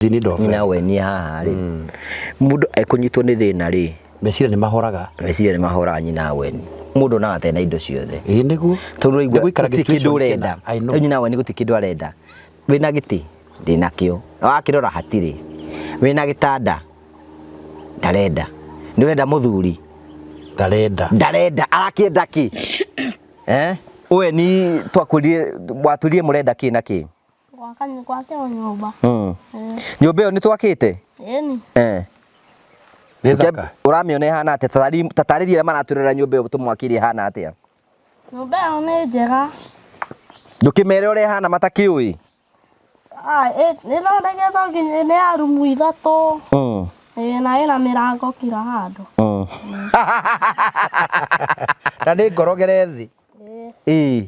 Nyina we niĩ haha rĩ, mũndũ ekũnyitwo nĩ thĩna rĩ, Meciria nĩ mahoraga. Meciria nĩ mahoraga. Nyina weni mũndũ onaga atarĩ na indo ciothe. Ĩĩ nĩguo. Tondũ ũraigua Nĩ gũikara gũtirĩ kĩndũ situation ũrenda. kĩna. I know. Rĩu nyina weni gũtirĩ kĩndũ arenda. Wĩna gĩtĩ ndĩnakĩo, wakĩrora hatirĩ. Wĩna gĩtanda ndarenda. Nĩ ũrenda mũthuri? Ndarenda. Ndarenda. Arakĩenda kĩ? Eh, we ni twakwĩrire watwĩrire mũrenda kĩ na kĩ? Gwaka gwakĩrwo nyũmba. Nyũmba ĩyo nĩ twakĩte. Ĩni. Nĩ thaka. Ũramĩona ĩhana atĩa? Tatarĩria arĩa maratwĩrorera nyũmba ĩyo tũmwakĩire ĩhana atĩa. Nyũmba ĩyo nĩ njega. Ndũkĩmere ũrĩa ĩhana matakĩũĩ. Ah, ĩthondeketwo nginya nĩ ya rumu ithatũ. Ĩ, na ĩna mĩrango kila handũ. Na nĩ ngorogere thĩ. Ĩ. Ĩĩ.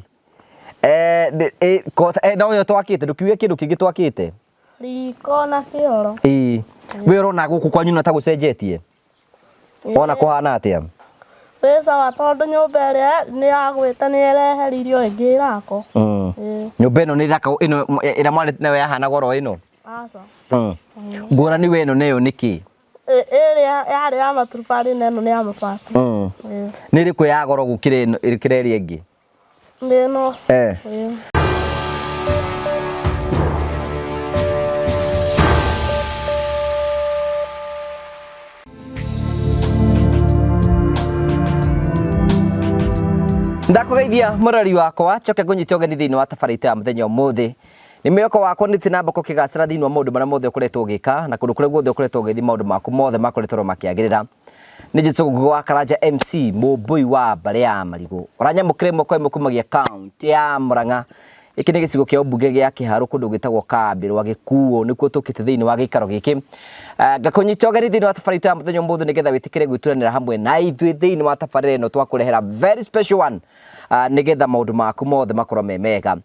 Eh, no ĩyo twakĩte, ndũkiuge kĩndũ kĩngĩ twakĩte. Riko na kĩoro. Ĩĩ. We ũrona gũkũ kwanyu na ta gũcenjetie? Wona kũhana atĩa? Wĩ sawa tondũ nyũmba ĩrĩa nĩ yagwĩte nĩ ĩreheririo ĩngĩ ĩrakwo. Ĩ. Nyũmba ĩno nĩ thaka, ĩno ĩrĩa mwarĩ nayo yahana goro ĩno. Aca. Ngũrani we ĩno nayo nĩ kĩ? Ĩrĩa yarĩ ya maturubarĩ na ĩno nĩ ya mabati. Ĩ. Nĩ ĩrĩkũ ya goro gũkĩra ĩno ĩkĩra ĩrĩa ĩngĩ? Nĩ ĩno. Ĩ. Ndakũgeithia mũrori wakwa, njoke ngũnyite ũgeni thĩinĩ wa tabarĩra itũ ya mũthenya ũmũthĩ. Nĩ mwĩhoko wakwa nĩ na mbako ũkĩgacĩra thĩinĩ wa maũndũ marĩa mothe ũkoretwo ũgĩka na kũndũ kũrĩa guothe ũkoretwo ũgĩthiĩ, maũndũ maku mothe makoretwo makĩagĩrĩra. Nĩ Njĩtũ Ngugi wa Karanja MC mũmbũi wa mbarĩ ya marigũ, ũranyamũkĩra ĩmwe kwa ĩmwe kumagia kaunti ya Murang'a. Gĩkĩ nĩ gĩcigo kĩa ũmbunge gĩa Kĩharũ, kũndũ gwĩtagwo Kambĩ rwa Gĩkuũ, nĩkuo tũkĩte thĩinĩ wa gĩikaro gĩkĩ. Ngakũnyita ũgeni thĩinĩ wa tabarĩra itũ ya mũthenya ũmũthĩ nĩgetha wĩtĩkĩre gwĩturanĩra hamwe na ithuĩ thĩinĩ wa tabarĩra ĩno twakũrehera very special one, nĩgetha maũndũ maku mothe makorwo me mega.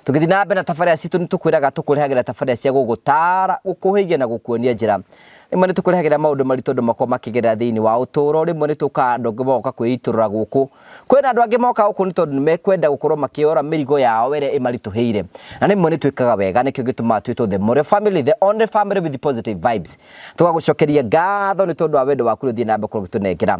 Tũgĩthiĩ na mbere na tabarĩra citũ, nĩ tũkwĩraga tũkũrehagĩra tabarĩra cia gũgũtara, gũkũhĩgia na gũkuonia njĩra. Rĩmwe nĩ tũkũrehagĩra maũndũ maritũ andũ makorwo makĩgerera thĩinĩ wa ũtũũro. Rĩmwe nĩ tũkaga andũ angĩ magoka kwĩitũrũra gũkũ. Kwĩna andũ angĩ moka gũkũ nĩ tondũ nĩ mekwenda gũkorwo makĩora mĩrigo yao ĩrĩa ĩmaritũhĩire, na rĩmwe nĩ twĩkaga wega, nĩkĩo gĩtũmaga twĩtwo the Morio family, the only family with positive vibes. Tũgagũcokeria ngatho nĩ tondũ wa wendo waku ũrĩa ũthiĩ na mbere gũkorwo ũgĩtũnengera.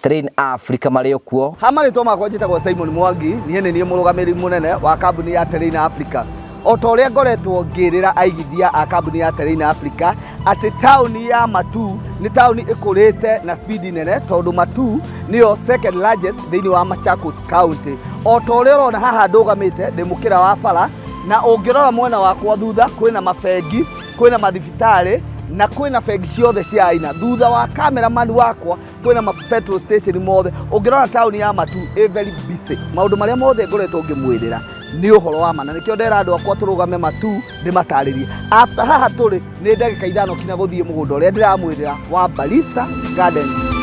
Train Africa marĩ o kuo. Ha marĩtwa makwa njĩtagwo Simon Mwangi, niĩ nĩ niĩ mũrũgamĩrĩri mũnene wa kambuni ya Terrain Africa. O ta ũrĩa ngoretwo ngĩrĩra aigithia a kambuni ya Terrain Africa atĩ taũni ya Matuu nĩ taũni ĩkũrĩte na speed nene, tondũ Matuu nĩyo second largest thĩinĩ wa Machakos County. O ta ũrĩa ũrona haha ndũgamĩte ndĩ mũkĩra wa bara, na ũngĩrora mwena wakwa thutha kwĩna mabengi, kwĩna mathibitarĩ na kwĩna bengi ciothe cia aina. Thutha wa cameraman wakwa kwĩna ma petrol station mothe. Ũngĩrora taũni ya Matuu ĩ very busy. Maũndũ marĩa mothe ngoretwo ngĩmwĩrĩra nĩ ũhoro wa ma, na nĩkĩo ndera andũ akwa tũrũgame Matuu ndĩmatarĩrie. After haha tũrĩ nĩ ndagĩka 5 kinya gũthiĩ mũgũnda ũrĩa ndĩramwĩrĩra wa Barista Gardens.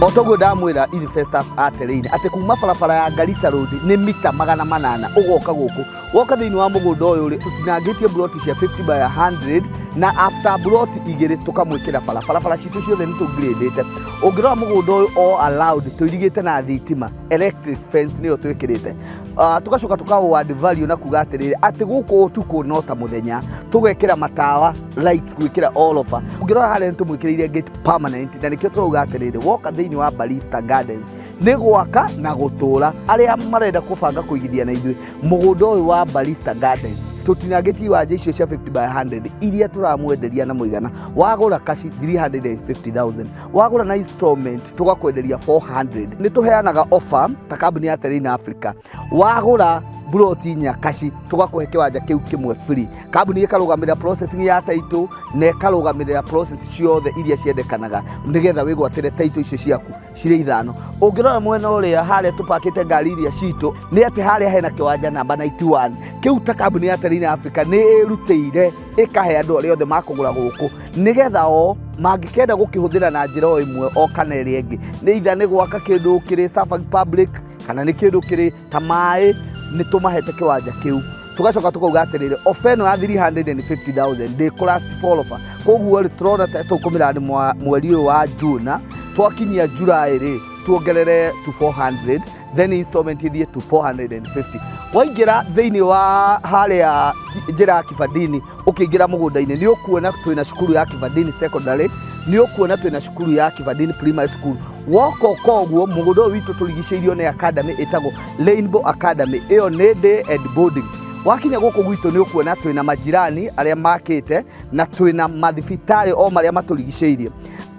O toguo ndamwĩra investors a Terrain atĩ kuma barabara ya Garissa Road nĩ mita 800 ũgoka gũkũ. Woka thĩinĩ wa mũgũnda ũyũ rĩ, tũtinangĩtie mburoti cia 50 by 100, na after mburoti igĩrĩ tũkamwĩkĩra bara. Barabara citũ ciothe nĩ tũngirĩndĩte. Ũngĩrora mũgũnda ũyũ all allowed tũirigĩte na thitima, electric fence nĩyo twĩkĩrĩte. Tũgacoka tũka add value na kuga atĩrĩrĩ atĩ gũkũ ũtukũ no ta mũthenya, tũgekĩra matawa lights gwĩkĩra all over. Ũngĩrora harĩa nĩ tũmwĩkĩrĩire gate permanent, na nĩkĩo tũrauga atĩrĩrĩ woka thĩinĩ wa Barista Gardens nĩ gwaka na gũtũra. Arĩa marenda kũbanga kũigithia na ithuĩ mũgũnda ũyũ wa Barista Gardens, tũtinangĩtie iwanja icio cia 50 by 100 iria tũramwenderia na mũigana wagũra kaci 350,000, wagũra na installment tũgakwenderia 400. Nĩ tũheanaga offer ta kambuni ya Terrain Africa, wagũra mburoti inya kaci tũgakũhe kĩwanja kĩu kĩmwe free. Kambuni ĩkarũgamĩrĩra processing ya title na ĩkarũgamĩrĩra process ciothe iria ciendekanaga nĩgetha wĩgwatĩre title icio ciaku cirĩ ithano. Ũngĩrora mwena ũrĩa harĩa tũpakĩte ngari iria citũ, nĩ atĩ harĩa hena kĩwanja namba 91 kĩu, ta kambuni ya Terrain Africa nĩ ĩrutĩire ĩkahe andũ arĩa othe makũgũra gũkũ, nĩgetha o mangĩkenda gũkĩhũthĩra na njĩra o ĩmwe o kana ĩrĩa ĩngĩ, nĩ itha nĩ gwaka kĩndũ kĩrĩ serving public kana nĩ kĩndũ kĩrĩ ta maĩ, nĩ tũmahete kĩwanja kĩu. Tũgacoka tũkauga atĩrĩrĩ, ofa ĩno ya 350,000 ndĩkũ last for offer. Koguo rĩ, tũrona ta tũkũmĩra nĩ mweri ũyũ wa June, twakinyia July rĩ, tuongerere to 400. Then installment ithiĩ to 450. Waingĩra thĩinĩ wa harĩa njĩra ya Kibandini, ũkĩingĩra mũgũnda-inĩ nĩ ũkuona twĩna cukuru ya Kibandini Secondary, nĩ ũkuona twĩna cukuru ya Kibandini Primary School. Woka ũka ũguo, mũgũnda ũyũ witũ tũrigicĩirio nĩ academy ĩtagwo Rainbow Academy, ĩyo nĩ day and boarding. Wakinya gũkũ gwitũ nĩ ũkuona twĩna majirani arĩa makĩte na twĩna mathibitarĩ o marĩa matũrigicĩirie.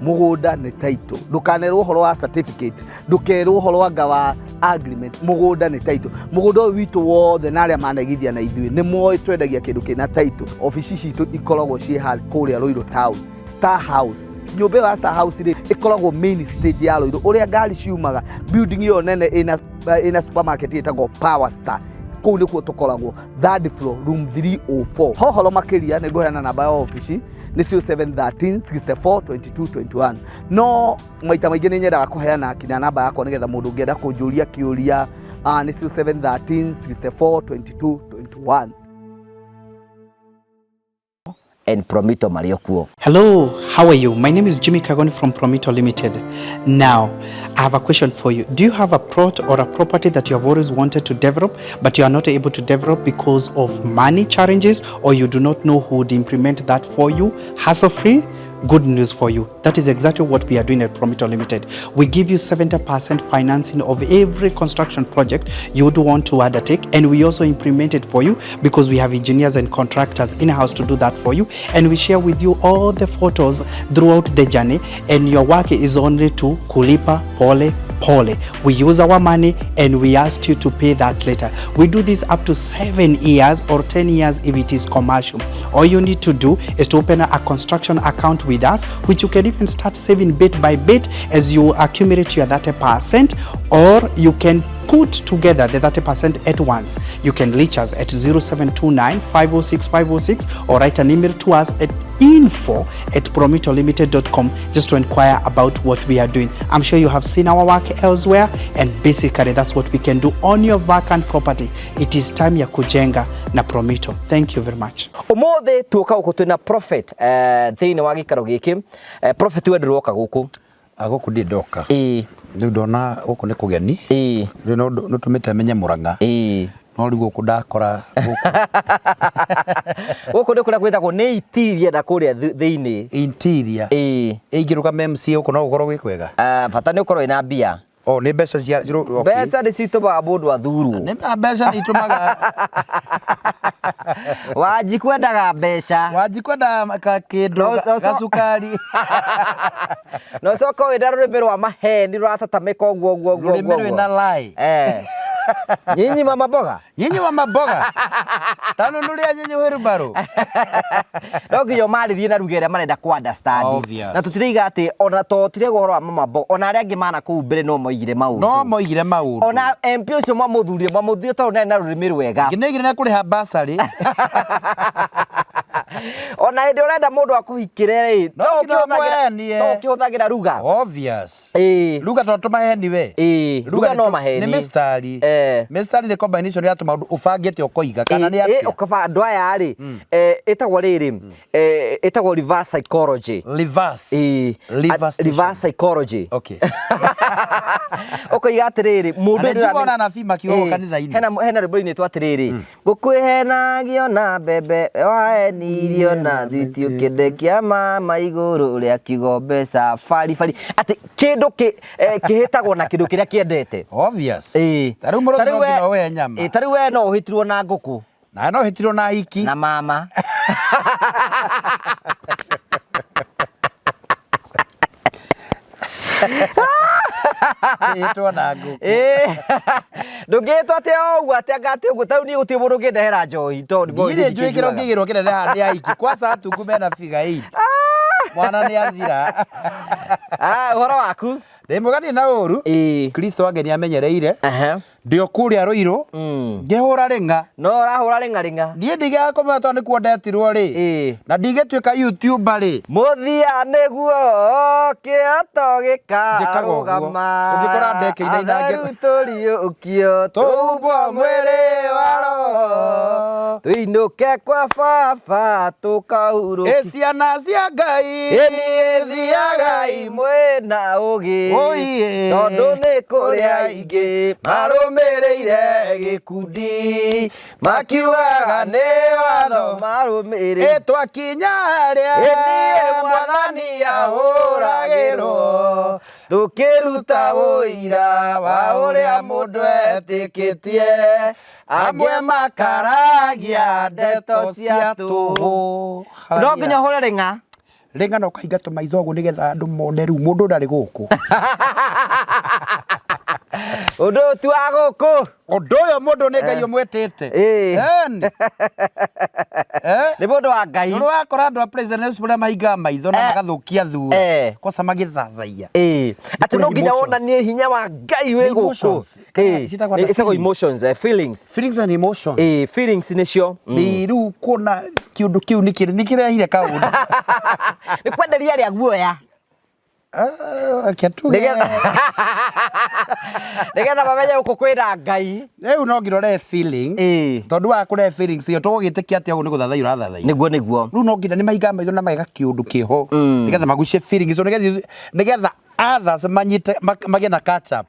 Mũgũnda nĩ title, ndũkanerwo ũhoro wa certificate, ndũkerwo ũhoro anga wa agreement, mũgũnda nĩ title. Mũgũnda ũyũ witũ wothe na arĩa manegithia na ithuĩ nĩ moĩ twendagia kĩndũ kĩna title. Obici citũ ikoragwo ciĩ kũrĩa Ruiru Town, Star House. Nyũmba ĩyo ya Star House rĩ, ĩkoragwo main stage ya Ruiru, ũrĩa ngari ciumaga. Building ĩyo nene ĩna supermarket ĩtagwo Power Star, kũu nĩkuo tũkoragwo, third floor, room 304. Hohoro makĩria nĩ ngũheana namba ya obici nĩ 0713 64 22 21, no maita maingĩ nĩ nyendaga kũheana kinya namba yakwa nĩgetha mũndũ ũngĩenda kũnjũria kĩũria, nĩ 0713 64 22 21. And Promito marĩ o kuo. Hello, how are you? My name is Jimmy Kagoni from Promito Limited. Now, I have a question for you. Do you have a plot or a property that you have always wanted to develop, but you are not able to develop because of money challenges, or you do not know who would implement that for you hassle-free? Good news for you. That is exactly what we are doing at Promito Limited. We give you 70% financing of every construction project you would want to undertake, and we also implement it for you because we have engineers and contractors in-house to do that for you, and we share with you all the photos throughout the journey, and your work is only to kulipa pole pole. We use our money and we ask you to pay that later. We do this up to 7 years or 10 years if it is commercial. All you need to do is to open a construction account with us, which you can even start saving bit by bit as you accumulate your 30%, or you can put together the 30% at once. You can reach us at 0729 506 506 or write an email to us at info@promitolimited.com just to inquire about what we are doing. I'm sure you have seen our work elsewhere, and basically that's what we can do on your vacant property. It is time ya kujenga na Promito. Thank you very much. Ũmũthĩ tuoka gũkũ twĩna prophet thĩinĩ wa gĩikaro gĩkĩ. Prophet, we ndũroka gũkũ? Gũkũ ndirĩ ndoka. Rĩu ndona gũkũ nĩ kũgeni. Rĩu no nĩ tũmĩte menye Mũrang'a. No rĩu gũkũ ndakora gũkũ. Gũkũ nĩ kũrĩa gwĩtagwo nĩ interior na kũrĩa thĩinĩ. Interior. Ingĩrũgama MC gũkũ no gũkorwo gwĩ kwega? Bata nĩ ũkorwo wĩna mbia. Oh, nĩ mbeca cia okay. Mbeca nĩ citũmaga mũndũ athurwo. Nĩ mbeca nĩ itũmaga. Wanji kwendaga mbeca. Wanji kwendaga kĩndũ gacukari. No coka wĩna rũrĩmĩ rwa maheni rũratatamĩka ũguo ũguo ũguo. Rũrĩmĩ rwĩna lie. Nyinyi mama mboga? Nyinyi mama mboga? Tanunulia nyinyi wheelbarrow. No nginya ũmarĩrie na ruga ĩrĩa marenda kũ understand. Obvious. Na tũtiraiga atĩ ona to tũtiraiga ũhoro wa mama mboga, ona arĩa angĩ mana kũu mbere no moigire maũndũ. No moigire maũndũ. Ona MP ũcio mwamũthurire, mwamũthurire tondũ nĩ arĩ na rũrĩmĩ rwega. Nginyagia nĩ kũrĩha bursary. Ona hĩndĩ ũrenda mũndũ akũhikĩre rĩ, No nginya ũmũhenie. no ũkĩhũthagĩra ruga. Obvious. Ruga to tũmaheni we. Ruga no maheni. Nĩ mĩstari. Mĩstari nĩ combination ya tũmaũndũ ũbangĩte ũkoiga kana nĩ atĩa? Ũkaba andũ aya rĩ, ĩtagwo rĩrĩ, ĩtagwo reverse psychology. Reverse. Reverse Reverse psychology. Okay. Ũkoiga atĩrĩrĩ, mũndũ Na nĩ njiguaga anabii makiuga ũguo kanitha-inĩ. Hena rwĩmbo rũinĩtwo atĩrĩrĩ, ngũkwĩhenagio na mbembe wahenirio na thwiti ũkĩndekia mama igũrũ rĩa kiugo mbeca bari bari, atĩ kĩndũ kĩhĩtagwo na kĩndũ kĩrĩa kĩendete. Obvious. Ta rĩu mũrũthi no nginya ũhe nyama. Ta rĩu we no ũhĩtirwo na ngũkũ. Na no ũhĩtirwo na hiki. Na mama. Kĩhĩtwo na ngũkũ. Ndũngĩhĩtwo atĩ o ũguo, atĩ anga atĩ ũguo, ta rĩu niĩ gũtirĩ mũndũ ũngĩndehera njohi, tondũ Niĩ nĩ njũĩ kĩrĩa ũngĩgĩrwo kĩnene haha nĩ ahiki. Kwanza atungu mena figure 8. Mwana nĩ athira. Ũhoro waku? Ndĩ mwega ndirĩ na ũru. Kristo wange nĩ amenyereire. Ndĩ o kũrĩa Ruiru. Ngĩhũra rĩng'a. No ũrahũra rĩng'a rĩng'a. Niĩ ndigĩaga kũmenya tondũ nĩkuo ndetirwo rĩ. Na ndigĩtuĩka YouTuber rĩ. Mũthia nĩguo kĩoto Njĩkaga ũguo. gĩkarũgama. Ũngĩkora ndeke inaina Atheru tũriũkio tũhumbwo mwĩrĩ wa roho. Tũinũke kwa baba tũkahurũke. Ĩ ciana cia Ngai. Ĩ niĩ thiagai mwĩna ũgĩ. Ũiĩ. Tondũ nĩ kũrĩ aingĩ marũmĩrĩire gĩkundi makiugaga nĩ watho marũmĩrĩire. Ĩtwakinya harĩa Ĩ niĩ mwathani ahũragĩrwo Tũkĩruta ũira wa ũrĩa mũndũ etĩkĩtie, amwe makaragia ndeto cia tũhũ. No nginya ũhũre rĩng'a. Rĩng'a na ũkahinga tũmaitho ũguo nĩgetha andũ mone rĩu mũndũ ndarĩ gũkũ. Ũndũ ũyũ ti wa gũkũ. Ũndũ ũyũ mũndũ nĩ Ngai ũmwĩtĩte. Ĩni. Nĩ mũndũ wa Ngai. Nĩ wakora andũ a Praise and Worship arĩa mahingaga maitho na magathũkia thura. Kosa magĩthathaiya. Atĩ no nginya wonanie hinya wa Ngai wĩ gũkũ. Ĩtagwo emotions, feelings. Feelings and emotions. Feelings nĩcio. Nĩ rĩu kuona kĩũndũ kĩu nĩ kĩrehire kaũndũ. Nĩ kwenderia arĩa guoya. Reke tuge. Nĩgetha mamenye gũkũ kwĩna Ngai. Rĩu no nginya ũrehe feeling. Tondũ wa kũrehe feelings ĩyo tũgũgĩtĩkia atĩ ũguo nĩ gũthathaiya ũrathathaiya. Nĩguo nĩguo. Rĩu no nginya nĩ mahingaga maitho na mageka kĩũndũ kĩho. Nĩgetha magucie feelings icio nĩgetha nĩgetha others manyite magĩe na catch up.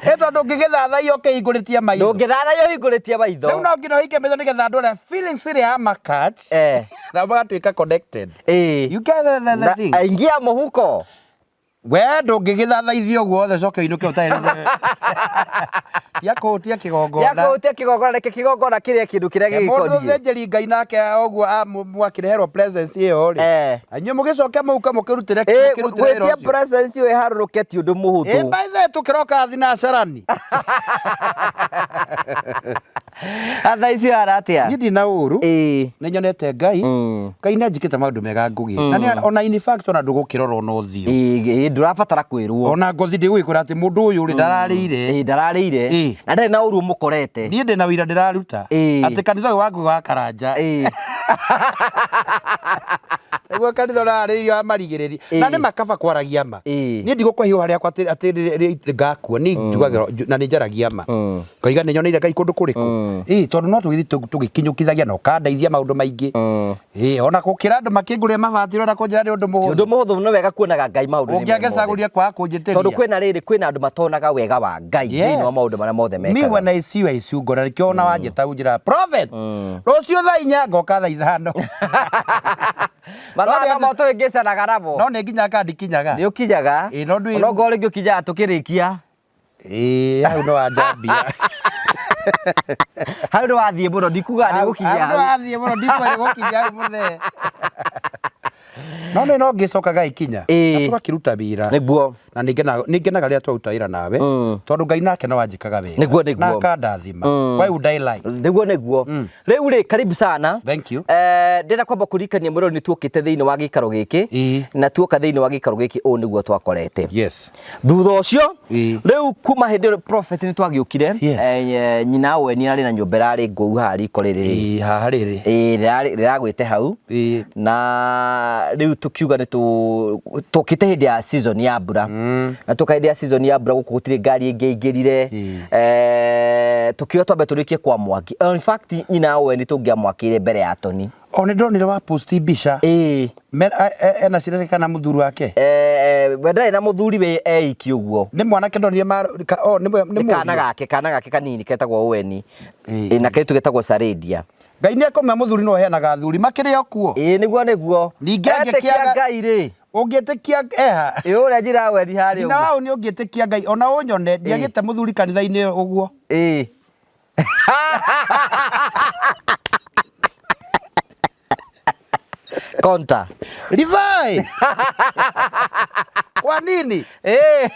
Ĩ tondũ ũngĩgĩthathaiya ũkĩhingũrĩtie maitho. Ndũngĩthathaiya ũhingũrĩtie maitho. Rĩu no nginya ũhinge maitho nĩgetha andũ arĩa feelings ĩrĩa ya ma catch na magatuĩka connected. You get the thing. Ingia mũhuko. We ndũngĩgĩthathaithia ũguo wothe ũcoke ũinũke ũtarĩ tia kũhutia kĩgongona. Tia kũhutia kĩgongona, reke kĩgongona kĩrĩe kĩndũ kĩrĩa Mũndũ gĩgĩkoniĩ. thĩnjĩri Ngai nake ũguo mwakĩreherwo presence ĩyo rĩ, na inyuĩ mũgĩcoke mũke mũkĩrutĩre mũkĩrutĩre wĩra Gwĩtia ũcio. presence ĩyo ĩharũrũke ti ũndũ mũhũthũ. By the way tũkĩroka thinacarani. Thaa ici ũhana atĩa? Niĩ ndina ũru. Nĩ nyonete Ngai. Ngai nĩ anjĩkĩte maũndũ mega Ngũgĩ. Na nĩ ona in fact ona ndũgũkĩrora ona ũthiũ. Ĩĩ ndũrabatara kwĩrwo. Ona ngothi ndĩgũgĩkwĩra atĩ mũndũ ũyũ rĩ ndararĩire. Ĩĩ ndararĩire. Na ndarĩ na ũru ũmũkorete. Niĩ ndĩna wĩira ndĩraruta. Atĩ kanitha ũyũ wa Ngũgĩ wa Karanja. Nĩguo kanitha ũrarĩirio wa marigĩrĩria. Na nĩ makaba kwaragia ma. Niĩ ndigũkũhe harĩa akwa atĩ atĩ ngakua. Niĩ njugagĩra na nĩ njaragia ma. Ngaiga nĩ nyoneire Ngai kũndũ kũrĩkũ. Ĩĩ tondũ no tũgĩthiĩ tũgĩkinyũkithagia na ũkandeithia maũndũ maingĩ. Ĩĩ ona gũkĩra andũ makĩngũrĩra mabati ũrenda kũnjĩra nĩ ũndũ mũhũthũ. Ti ũndũ mũhũthũ no wega kuonaga Ngai maũndũ-inĩ mothe. Ũngĩangĩcagũria kwaga kũnjĩtĩria. Tondũ kwĩna rĩrĩ kwĩna andũ matonaga wega wa Ngai thĩinĩ wa maũndũ marĩa mothe Me mekaga. when I see you, I see you God. Na nĩkĩo ona wanjĩta ũnjĩraga prophet. Rũciũ thaa inya ngoka thaa ithano. Mathaa no mo tũhĩngĩcanaga namo. No nĩ nginyaga kana ndikinyaga? Nĩ ũkinyaga. Ĩĩ no ndwĩ. Ona ongorwo rĩngĩ ũkinyaga tũkĩrĩkia. Ĩĩ hau no wanjambia. Hau nĩ wathiĩ mũno ndikuga nĩ gũkinya hau. Nĩ wathiĩ mũno ndikuga nĩ gũkinya hau mũthee. No nĩ no ngĩcokaga ikinya na tũgakĩruta wĩra. Nĩguo. Na nĩ ngenaga rĩrĩa twaruta wĩra nawe tondũ Ngai nake no anjĩkaga wega. Nĩguo nĩguo. Na akandathima. Why would I lie? Nĩguo nĩguo. Rĩu rĩ karibu sana. Thank you. Ndĩrenda kwamba kũririkania mwĩrori nĩ tuokĩte thĩinĩ wa gĩikaro gĩkĩ na tuoka thĩinĩ wa gĩikaro gĩkĩ ũũ nĩguo twakorete. Yes. Thutha ũcio rĩu kuma hĩndĩ ĩyo prophet nĩ twagĩũkire nyina we nĩ arĩ na nyũmba ĩrarĩ ngũu haha riko rĩrĩ haha rĩrĩ rĩragwĩte hau na rĩu tũkiuga nĩ tũkĩte hĩndĩ ya season ya mbura na tũka hĩndĩ ya season ya mbura gũkũ gũtirĩ ngari ĩngĩaingĩrire tũkiuga twambe tũrĩkie kwa mwaki in fact nyina we nĩ tũngĩamwakĩire mbere ya Tony. O nĩ ndonire wa post mbica. Ĩĩ. Ena ciana kana mũthuri wake? We ndarĩ na mũthuri we eiki ũguo. Nĩ mwanake ndonire ma o nĩ nĩ kana gake kana gake kanini ketagwo Oweni. Ĩĩ na kairĩtu getagwo Saredia. Ngai nĩ ekũmenya mũthuri no ũheanaga athuri makĩrĩ o kuo. Ĩĩ nĩguo nĩguo. Ningĩ Etĩkia Ngai rĩ. Ũngĩtĩkia eha. Ĩĩ ũrĩa njĩra Oweni harĩa ũguo. Nyina wa ũũ nĩ ũngĩtĩkia Ngai ona ũnyone ndiagĩte mũthuri kanitha-inĩ ũguo. Ĩĩ. Konta. Levi! Kwa nini? Eh.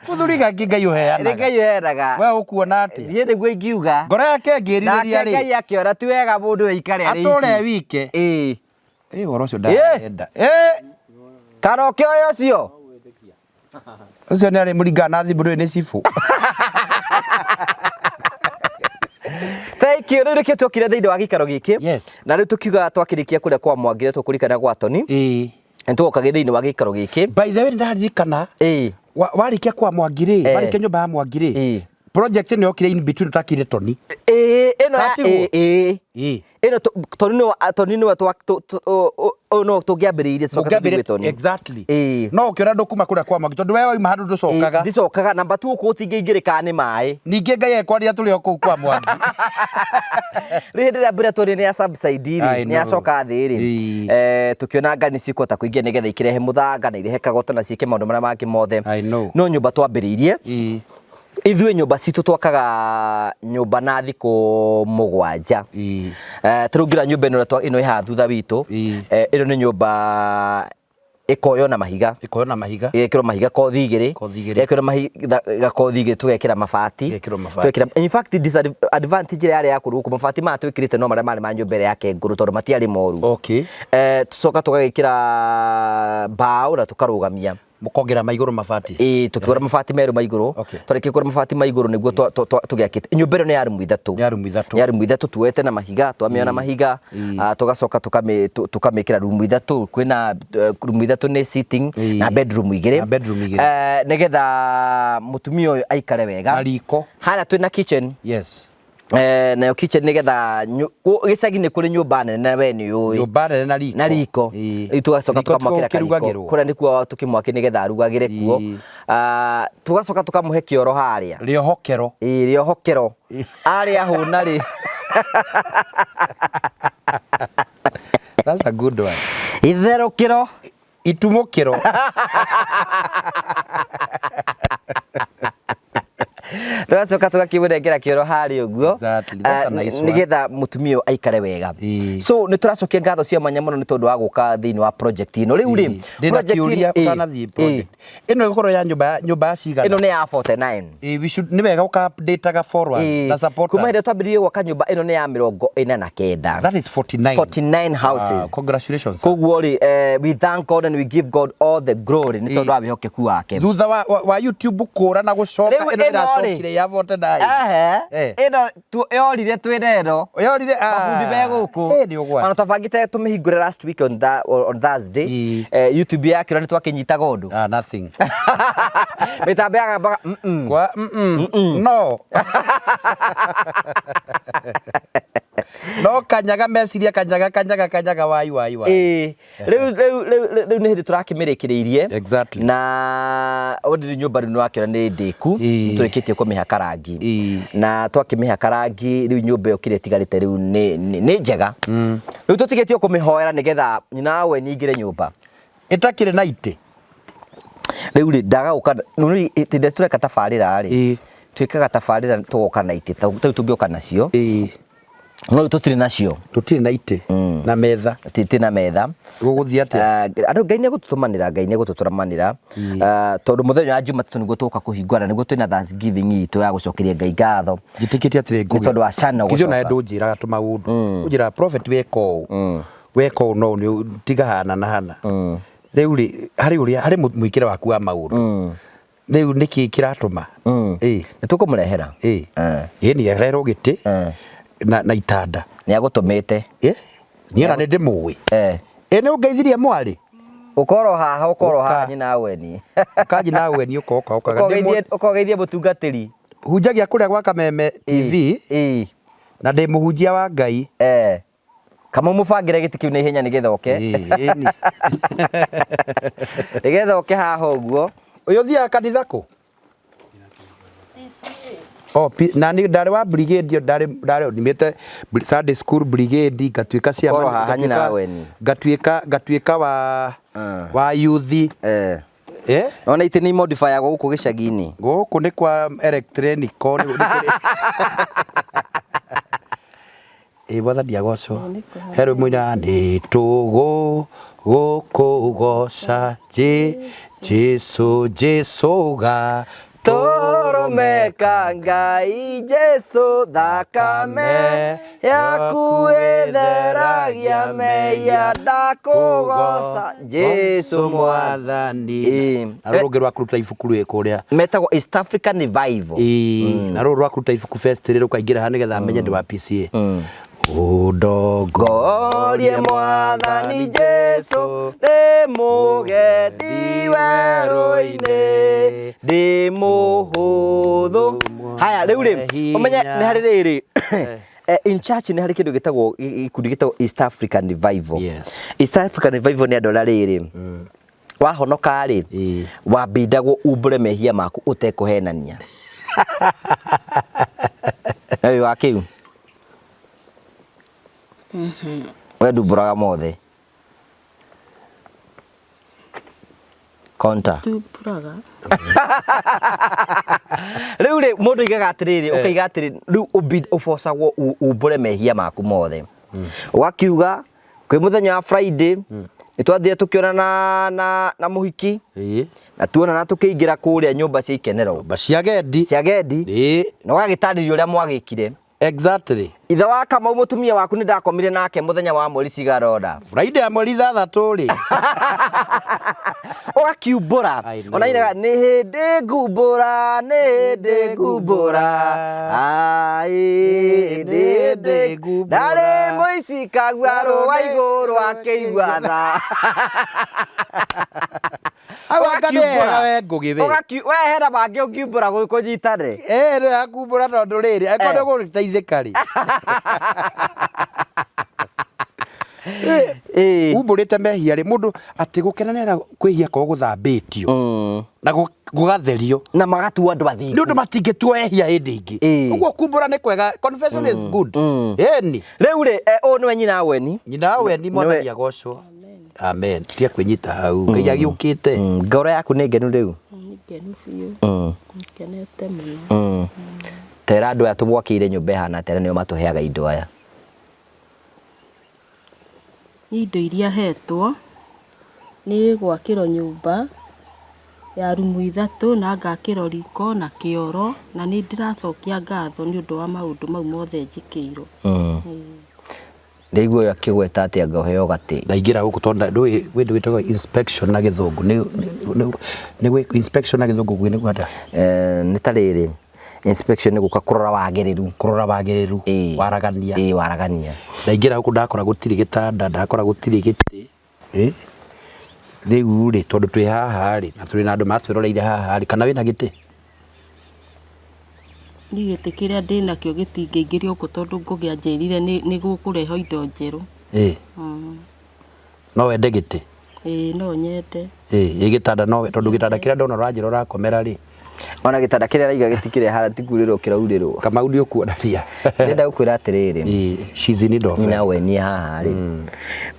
Mũthuri gaki Ngai ũheanaga. Nĩ Ngai ũheanaga. We ũkuona atĩa? Niĩ nĩguo ingiuga. Ngoro yake ĩngĩrirĩria rĩ. Nake Ngai akĩona ti wega mũndũ aikare arĩ iki. Atũre wike. Ĩĩ. Ĩ ũhoro ũcio ndarenda. Ĩ. Karoke ũyũ ũcio. Ũcio nĩ arĩ mũringana na thimũ ndũĩ nĩ cibũ. Thank you. Rĩu nĩkĩo tuokire thĩinĩ wa gĩikaro gĩkĩ. Yes. Na rĩu tũkiuga twakĩrĩkia kũrĩa kwa Mwangire tũkũririkana gwa Tony. Ĩĩ. Nĩ tũgoka thĩinĩ wa gĩikaro gĩkĩ. By the way nĩ ndaririkana. Ĩĩ. Warĩkia kwa Mwangi rĩ, warĩkia nyũmba ya Mwangi rĩ. Project ĩno yokire in between ũtakire toni. Ĩĩ, ĩno ya Katiguo? ĩĩ, ĩĩ. Ĩĩ. Ĩno toni nĩwe, toni nĩwe twa ũyũ no tũngĩambĩrĩirie tũcoke tũthiĩ gwĩ toni. Exactly. Ĩĩ. No ũkĩona ndũkuma kũrĩa kwa Mwangi tondũ we wauma handũ ndũcokaga. Ndicokaga namba tu gũkũ gũtingĩingĩrĩka nĩ maĩ. Ningĩ Ngai ekwaria tũrĩ o kũu kwa Mwangi. Rĩu hĩndĩ ĩrĩa mbura tuonire nĩ ya subside I rĩ, nĩ know. yacoka thĩ rĩ, Ĩĩ. Tũkĩona ngari nĩ cikũhota kũingĩra nĩgetha ikĩrehe mũthanga na irehe kagoto na ciĩke maũndũ marĩa mangĩ mothe. I know. No nyũmba twambĩrĩirie Ĩĩ. Ithuĩ nyũmba citũ twakaga nyũmba na thikũ 7. Ĩĩ. Ta rĩu ngĩra nyũmba ĩno ĩno ĩ haha thutha witũ. Ĩĩ. Ĩno nĩ nyũmba ĩkoywo na mahiga. Ĩkoywo na mahiga. Ĩgekĩrwo mahiga kothi igĩrĩ. Kothi igĩrĩ. Ĩgekĩrwo mahiga kothi igĩrĩ tũgekĩra mabati. Ĩgekĩrwo mabati. Tũgekĩra, in fact disadvantage ĩrĩa yarĩ ya kũndũ gũkũ, mabati maya twĩkĩrĩte no marĩa marĩ ma nyũmba ĩrĩa yake ngũrũ tondũ matiarĩ moru. Okay. Tũcoka tũgagĩkĩra mbaũ na tũkarũgamia. Mũkongera ma igũrũ mabati. Ĩĩ, tũkĩgũra mabati merũ ma igũrũ. Okay. Twarĩkia kũgũra mabati ma igũrũ nĩguo tũgĩakĩte. Nyũmba ĩno nĩ ya rumu ithatũ. Nĩ ya rumu ithatũ. Nĩ ya rumu ithatũ tuoete na mahiga, twamĩoya na mahiga, tũgacoka tũkamĩkĩra rumu ithatũ. Kwĩna rumu ithatũ nĩ sitting na bedroom igĩrĩ. Na bedroom igĩrĩ. Nĩgetha mũtumia ũyũ aikare wega. Na riko. Harĩa twĩna kitchen. Yes. Nayo kitchen nĩgetha gĩcagi nĩ kũrĩ nyũmba nene na we nĩ ũĩ. Nyũmba nene na riko. Na riko. Ĩĩ. Rĩu tũgacoka Riko tũkamwakĩra kariko. kĩrugagĩrwo. Kũrĩa nĩkuo tũkĩmwakĩra nĩgetha arugagĩre kuo. Ĩĩ. Tũgacoka tũkamũhe kĩoro harĩa. Rĩohokero. Ĩĩ, rĩohokero. Arĩa hũna rĩ. That's a good one. Itherũkĩro. Itumũkĩro. Tũgacoka tũgakĩmũnengera kĩoro harĩa ũguo. Exactly. That's a nice one. Nĩgetha mũtumia ũyũ aikare wega. Ĩĩ. So nĩ tũracokia ngatho cia mwanya mũno nĩ tondũ wa gũka thĩinĩ wa project ĩno. Rĩu rĩ, Ndĩna project kĩũria ĩĩ, ũtanathiĩ project. Ĩno ĩgũkorwo ya nyũmba ya cigana? Ĩno nĩ ya 49. Ĩĩ, we should, nĩ wega ũka update-aga followers Ĩĩ. na supporters. Kuma hĩndĩ ĩrĩa twambĩrĩirie gwaka nyũmba ĩno nĩ ya 49. That is 49. 49 houses. Wow, congratulations, sir. Koguo rĩ, we thank God and we give God all the glory nĩ tondũ wa wĩhokeku wake. Thutha wa YouTube kũra na gũcoka Rĩu ĩno ĩno rĩ. ĩracokire ya 49. Ehe. Eh. Ĩno yorire twĩna ĩno. Yorire, Mabundi me gũkũ. Ĩ, nĩ ũgwati. Ona twabangĩte tũmĩhingũre last week on Thursday. Ĩ. YouTube yakĩona nĩ twakĩnyitaga ũndũ. Ah, nothing. Mĩtambo yagambaga, Kwa, No. No kanyaga meciria, kanyaga, kanyaga, kanyaga, wai, wai, wai. Ĩ. Rĩu, rĩu, rĩu, rĩu nĩ hĩndĩ tũrakĩmĩrĩkĩrĩirie. Exactly. Na already nyũmba rĩu nĩwakĩona nĩ ndĩku. Ĩ. Nĩtũrĩkĩtie kũmĩhaka rangi. Ĩ. Na twakĩmĩhaka rangi rĩu nyũmba ĩyo kĩrĩa ĩtigarĩte rĩu nĩ njega. Rĩu tũtigĩtio kũmĩhoera nĩgetha nyina wa Weni aingĩre nyũmba. Ĩtakĩrĩ na itĩ. Rĩu rĩ, ndaga gũka, rĩu hĩndĩ ĩrĩa tũreka tabarĩra rĩ, Ĩ. twĩkaga tabarĩra tũgoka na itĩ, ta rĩu tũngĩũka nacio. Ĩ. No rĩu tũtirĩ nacio. Tũtirĩ na itĩ. Na metha. Tũtirĩ na metha. Gũgũthiĩ atĩa? Andũ Ngai nĩegũtũtũmanĩra, Ngai nĩegũtũtũmanĩra. Tondũ mũthenya wa Jumatatũ nĩguo tũgoka kũhingũra, nĩguo twĩna Thanksgiving itũ ya gũcokeria Ngai ngatho. Njĩtĩkĩtie atĩrĩ, Nĩ tondũ wa channel Githĩ onawe gũcoka. ndũnjĩraga tũmaũndũ. Ũnjĩraga prophet weka ũũ. Weka ũũ no nĩ tiga hana na hana. Rĩu rĩ, harĩ ũrĩa, harĩ mũikĩre waku wa maũndũ. Rĩu nĩkĩ kĩratũma? Ĩ. Nĩ tũkũmũrehera. Ĩ. Ĩ, nĩ areherwo gĩtĩ. Na itanda. Nĩ agũtũmĩte. Ĩ? Niĩ ona nĩ ndĩmũĩ. Ĩ, nĩ ũngeithirie mwarĩ? Ũkorwo haha, ũkorwo haha Ũka. nyina Weni. Ũka nyina Weni, ũka, ũka, ũka. Ũkogeithie mũtungatĩri. Hunjagia kũrĩa gwa Kameme TV. Na ndĩ mũhunjia wa Ngai. Kamau mũbangĩre gĩtĩ kĩu na ihenya nĩgetha ũke. Ĩ, ĩni. Nĩgetha ũke haha ũguo. Ũyũ ũthiaga kanitha kũ? Oh, na ni ndarĩ wa brigade, ndarĩ nimĩte Sunday school brigade, ngatuĩka cia Ũkorwo haha nyina Weni. ngatuĩka wa youth. Ona itĩ nĩ modifyagwo gũkũ gĩcagi-inĩ. Gũkũ nĩ kwa electronic, nĩ kũrĩ. Ĩ, Mwathani agocwo. He rwĩmbo ina, nĩ tũgũ gũkũgoca, Jesu, Jesu ga Tũrũmeka Ngai Jesu, thakame yaku ĩtheragia mehia, ndakũgoca Jesu Mwathani. Na rũrũ rũngĩ rwa kũruta ibuku rwĩ kũrĩa. Metagwo East African Revival. Ĩĩ, na rũrũ rwa kũruta ibuku fest rĩ, rũkaingĩra haha nĩgetha amenye ndĩ wa PCA. Ũndongorie Mwathani Jesu, ndĩ mũgendi werũ-inĩ, ndĩ mũhũthũ Haya, rĩu rĩ, ũmenye nĩ harĩ rĩrĩ. In church nĩ harĩ kĩndũ gĩtagwo gĩkundi gĩtagwo East African Revival. East African Revival nĩ andũ arĩa rĩrĩ wahonoka rĩ, wambindagwo umbũre mehia maku ũtekũhenania. Na wĩ wa kĩu? We ndumbũraga mothe. Konta. Tumbũraga. Rĩu rĩ, mũndũ aigaga atĩrĩrĩ, ũkaiga atĩrĩ, rĩu ũbocagwo umbũre mehia maku mothe. Ũgakiuga kwĩ mũthenya wa Friday nĩ twathire tũkĩonana na mũhiki na tuonana tũkĩingĩra kũrĩa nyũmba cia ikenero. Nyũmba cia gendi. Cia gendi. Na ũgagĩtarĩria ũrĩa mwagĩkire. Exactly. Ithe wa Kamau mũtumia waku nĩ ndakomire nake mũthenya wa mweri cigana ũna. Friday ya mweri 6 rĩ. Ũgakiumbũra. I know. Ona inaga nĩ hĩndĩ ngumbũra, nĩ hĩndĩ ngumbũra. Ai, nĩ hĩndĩ ngumbũra. Ndarĩ mũici kagua rũa igũrũ akĩigua tha. Hau anga nĩ hega we Ngũgĩ we. We hena mangĩ ũngiumbũra kũnyitane. Ĩĩ nĩ hakumbũra tondũ rĩrĩ, angĩkorwo nĩ ũgũteithĩka rĩ. Umbũrĩte mehia rĩ, mũndũ atĩ gũkena nĩ arĩa kwĩhia kwao gũthambĩtio na gũgatherio. Na magatuo andũ athingu. Nĩ ũndũ matingĩtuo ehia hĩndĩ ĩngĩ. Ũguo kumbũra nĩ kwega, confession is good. Ĩni. Rĩu rĩ, ũyũ nĩwe nyina wa Weni. Nyina wa Weni mwathani agocwo. Amen. Tiga kwĩnyita hau. Ngai agĩũkĩte. Ngoro yaku nĩ ngenu rĩu? Nĩ ngenu biũ. Ngenete mũno. Tera andũ aya tũmwakĩire nyũmba ĩhana atĩa na nĩo matũheaga indo aya. Niĩ indo iria hetwo nĩ gwakĩrwo nyũmba ya rumu 3 na ngakĩrwo riko na kĩoro, na nĩ ndĩracokia ngatho nĩ ũndũ wa maũndũ mau mothe njĩkĩirwo. Ndaigua ũyũ akĩgweta atĩ anga ũheo gatĩ. Ndaingĩra gũkũ tondũ ndũĩ gwĩ ndũ gĩtagwo inspection na gĩthũngũ. Nĩ gwĩ inspection na gĩthũngũ gwĩ nĩguo atĩa? Nĩ ta rĩrĩ, inspection nĩ gũka kũrora wagĩrĩru. Kũrora wagĩrĩru, waragania. Ĩĩ, waragania. Ndaingĩra gũkũ ndakora gũtirĩ gĩtanda, ndakora gũtirĩ gĩtĩ. Rĩu rĩ, tondũ twĩ haha rĩ, na tũrĩ na andũ matwĩroreire haha rĩ, kana wĩna gĩtĩ? Niĩ gĩtĩ kĩrĩa ndĩnakĩo gĩtingĩingĩrio gũkũ tondũ Ngũgĩ anjĩrire nĩ gũkũrehwo indo njerũ. No wende gĩtĩ? Ĩĩ, no nyende. Ĩĩ, gĩtanda no, tondũ gĩtanda kĩrĩa ndona ũranjĩra ũrakomera rĩ. Ona gĩtanda kĩrĩa araiga gĩtikĩrĩ harĩa ti kurĩrwo kĩraurĩrwo. Kamau nĩ ũkuonania. Ndĩrenda gũkwĩra atĩrĩrĩ. Ĩĩ, she's in need of Nyina help. we niĩ haha rĩ.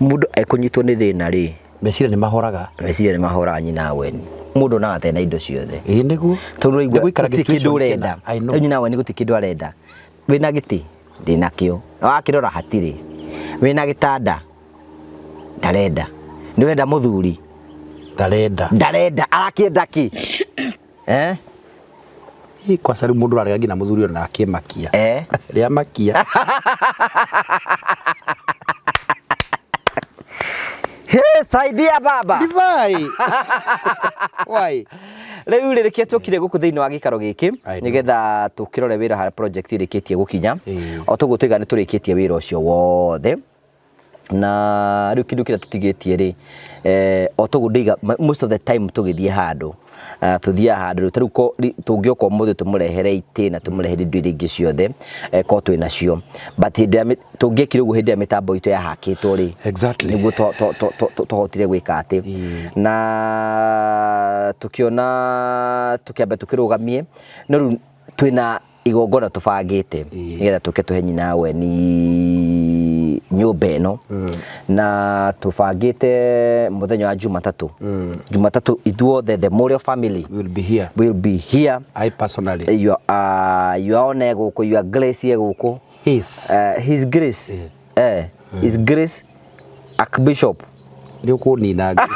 Mũndũ ekũnyitwo nĩ thĩna rĩ. Meciria nĩ mahoraga. Meciria nĩ mahoraga nyina we. Mũndũ onaga atarĩ na indo ciothe. Ĩĩ nĩguo. Tondũ ũraigua Nĩ gũikara gũtirĩ kĩndũ situation ũrenda. kĩna. I know. Rĩu nyina we nĩ gũtirĩ kĩndũ arenda. Wĩna gĩtĩ? Ndĩnakĩo. Wakĩrora hatirĩ. Wĩna gĩtanda? Ndarenda. Nĩ ũrenda mũthuri? Ndarenda. Ndarenda. Arakĩenda kĩ? Ĩ, kwaca rĩu mũndũ ararega nginya mũthuri ona akĩmakia. Rĩa makia. He, saidia baba. Divai. Why? Rĩu rĩ, rĩkĩo tũkire gũkũ thĩinĩ wa gĩikaro gĩkĩ, I know. nĩgetha tũkĩrore wĩra harĩa project ĩrĩkĩtie gũkinya. O toguo tũiga nĩ tũrĩkĩtie wĩra ũcio wothe. Na rĩu kĩndũ kĩrĩa tũtigĩtie rĩ, o toguo ndĩiga, most of the time tũgĩthiĩ handũ, tũthiaga handũ rĩu, ta rĩu tũngĩũka ũmũthĩ tũmũrehere itĩ na tũmũrehere indo iria ingĩ ciothe, korwo twĩ nacio. But hĩndĩ ĩrĩa tũngĩekire ũguo hĩndĩ ĩrĩa mĩtambo itũ yahakĩtwo rĩ, nĩguo twahotire gwĩka atĩ. Na tũkĩona tũkĩamba tũkĩrũgamie, no rĩu twĩna igongona tũbangĩte nĩgetha tũke tũhe nyina we ni nyũmba ĩno. Na tũbangĩte mũthenya wa Jumatatũ. Jumatatũ ithuothe the Mũrĩo family will be here. Will be here. I personally. You are on gũkũ, your grace ye gũkũ. His. His grace. His grace Archbishop. Nĩ ũkũnina ngĩ.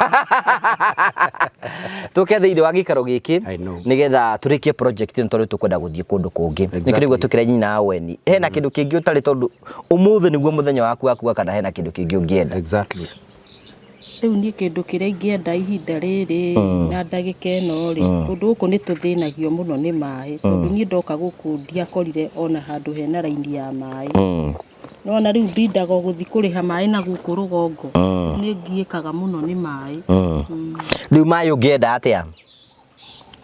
Tũke thĩinĩ wa gĩikaro gĩkĩ I know. nĩgetha tũrĩkie project ĩno tondũ tũkwenda gũthiĩ kũndũ kũngĩ. Nĩkĩo rĩu tũkĩre nyina wa Weni. Hena kĩndũ kĩngĩ ũtarĩ tondũ ũmũthĩ nĩguo mũthenya waku wa kuga kana hena kĩndũ kĩngĩ ũngĩenda. Rĩu niĩ kĩndũ kĩrĩa ingĩenda ihinda rĩrĩ na ndagĩka ĩno rĩ, kũndũ gũkũ nĩ tũthĩnagio mũno nĩ maĩ, tondũ niĩ ndoka gũkũ ndiakorire ona handũ hena raini ya maĩ. Nona rĩu ndindaga gũthiĩ kũrĩha maĩ na gũkũ rũgongo. Nĩ ngiĩkaga mũno nĩ maĩ. Rĩu maĩ ũngĩenda atĩa?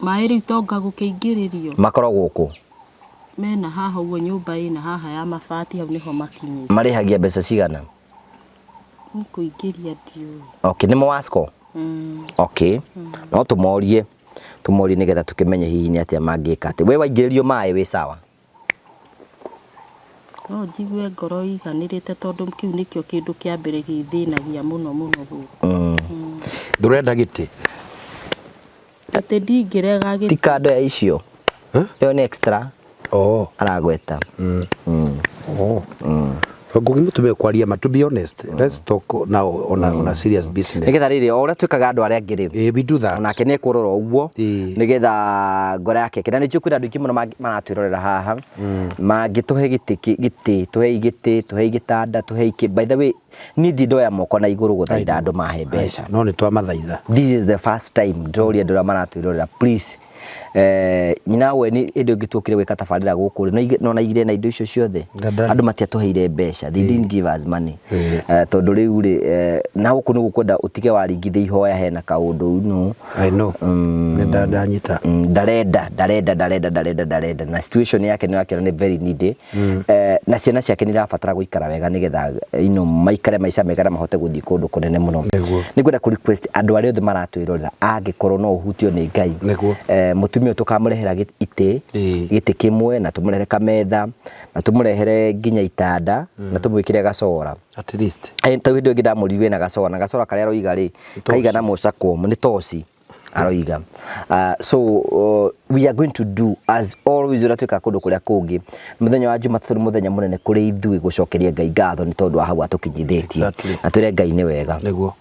Maĩ rĩu tonga gũkĩingĩrĩrio. Makorwo gũkũ. Mena haha ũguo nyũmba ĩna haha ya mabati hau nĩho makinyĩte. Marĩhagia mbeca cigana? Nĩ kũingĩria ndiũĩ. Okay, nĩ Mwasco? Mm. Okay. No tũmorie tũmorie nĩgetha tũkĩmenye hihi nĩ atĩa mangĩka atĩ we waingĩrĩrio maĩ wĩ sawa. No njigue ngoro ĩiganĩrĩte tondũ kĩu nĩkĩo kĩndũ kĩa mbere gĩthĩnagia mũno mũno gũkũ. Ndũrenda gĩtĩ? Atĩ ndingĩrega Ti gĩtĩ. kando ya icio. Ĩyo nĩ extra Oh. aragweta. Oh. Ngũgĩ mũtumia kwaria ma to be honest let's talk now on a serious business. Nĩgetha rĩrĩ o ũrĩa twĩkaga andũ arĩa angĩ rĩ Eh, we do that. onake nĩ ekũrora ũguo Ĩĩ. nĩgetha ngoro yake ĩkene. Na nĩ njũĩ kwĩna andũ aingĩ mũno maratwĩrorera haha mangĩtũhe gĩtĩ gĩtĩ tũhei gĩtĩ tũhei gĩtanda tũhei kĩ by the way niĩ ndirĩ ndoya moko na igũrũ gũthaitha andũ mahe mbeca. No nĩ twamathaitha. This is the first time ndĩroria andũ arĩa maratwĩrorera please eh, nyina we nĩ hĩndĩ ĩngĩ tuokire gwĩka tabarĩra gũkũ rĩ no naigire na indo icio ciothe Ndandarĩ. andũ matiatũheire mbeca they didn't give us money Ĩĩ. Eh, tondũ rĩu rĩ eh, na gũkũ nĩ gũkwenda ũtige waringithia ihoya hena kaũndũ no I know. Nĩ ndanyita. Ndarenda ndarenda ndarenda ndarenda ndarenda na situation yake nĩ wakĩona nĩ very needy eh, na ciana ciake nĩ irabatara gũikara wega nĩgetha you know, maikare maica mega na mahote gũthiĩ kũndũ kũnene mũno. Nĩguo. Nĩ ngwenda kũ request andũ arĩa othe maratwĩrorera angĩkorwo no ũhutio nĩ Ngai Nĩguo. eh, mũtumia ũyũ tũkamũrehera itĩ Ĩĩ. gĩtĩ kĩmwe na tũmũrehere kametha na tũmũrehere nginya itanda na tũmwĩkĩre gacora. At least. Eh, ta hĩndĩ ĩngĩ ndamũririe wĩna gacora na gacora karĩa aroiga rĩ kaigana mũcakwo nĩ toci aroiga. So we are going to do as always ũrĩa twĩkaga kũndũ kũrĩa kũngĩ. Mũthenya wa Jumatatũ nĩ mũthenya mũnene kũrĩ ithuĩ gũcokeria Ngai ngatho nĩ tondũ wa hau atũkinyithĩtie. Na twĩre Ngai nĩ wega. Nĩguo.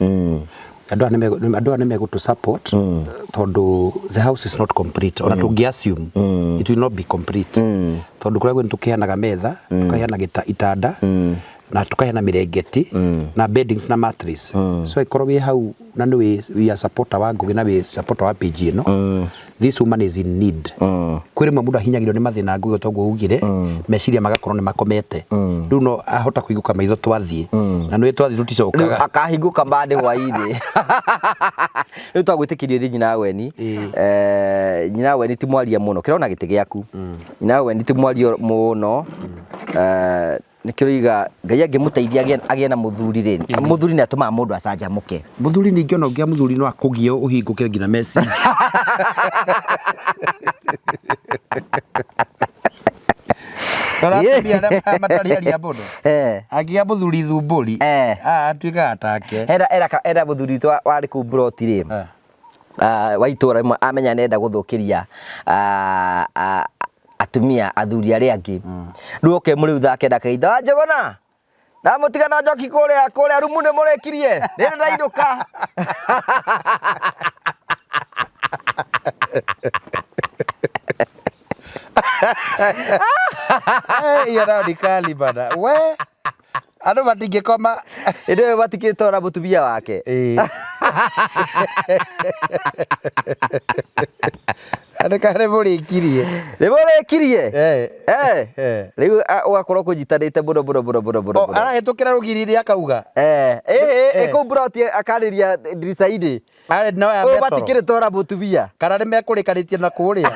Andũ aya andũ aya nĩ megũtũ support tondũ the house is not complete. Ona tũngĩ assume it will not be complete. Tondũ kũrĩa guothe tũkĩheanaga metha, tũkaheana itanda, na tũkaheana mĩrengeti na beddings na mattress. So ĩkorwo wĩ hau na nĩ wĩ a supporter wa Ngũgĩ na wĩ supporter wa page ĩno, this woman is in need. Kwĩ rĩmwe mũndũ ahinyagĩrĩrio nĩ mathĩna Ngũgĩ toguo ugire, meciria magakorwo nĩ makomete. Rĩu no ahota kũhingũka maitho twathiĩ. Na nĩ twathiĩ tũticokaga. Rĩu akahingũka mbandĩ hwainĩ. Rĩu twagwĩtĩkĩria ũthiĩ nyina weni. Eh, nyina weni ti mwaria mũno. Kĩrona gĩtĩ gĩaku. Nyina weni ti mwaria mũno. Eh, nĩkĩo rĩiga Ngai angĩmũteithia agĩe na mũthuri rĩ, mũthuri nĩ atũmaga mũndũ acanjamũke. Mũthuri ningĩ ona ũngĩa mũthuri no akũgie ũhingũke nginya meciria. Rora atumia arĩa matarĩ aria mũno. Angĩgĩa mũthuri thumbũri, atuĩkaga take. Hena mũthuri witũ warĩ kũu mburoti rĩ, wa itũra rĩmwe amenya nĩ arenda gũthũkĩria atumia athuri arĩa angĩ. Rĩu oke mũrĩu thaa kenda akaitha, wa Njũgũna, ndamũtiga na njoki kũrĩa kũrĩa rumu nĩ mũrĩkirie, nĩ ndainũka. Hiyo nayo ni kali bana. We andũ matingĩkoma. Hĩndĩ ĩyo matikĩtora mũtumia wake. Andĩka nĩ mũrĩkirie. Nĩ mũrĩkirie? Rĩu ũgakorwo kũnyitanĩte mũno mũno mũno mũno mũno. Arahĩtũkĩra rũgiri-inĩ akauga. Ĩĩ kũu mburoti akarĩria ndirica-inĩ. Arĩ no ya Ũyũ metoro. matikĩrĩ tora mũtumia. Kana nĩ mekũrĩkanĩtie na kũrĩa.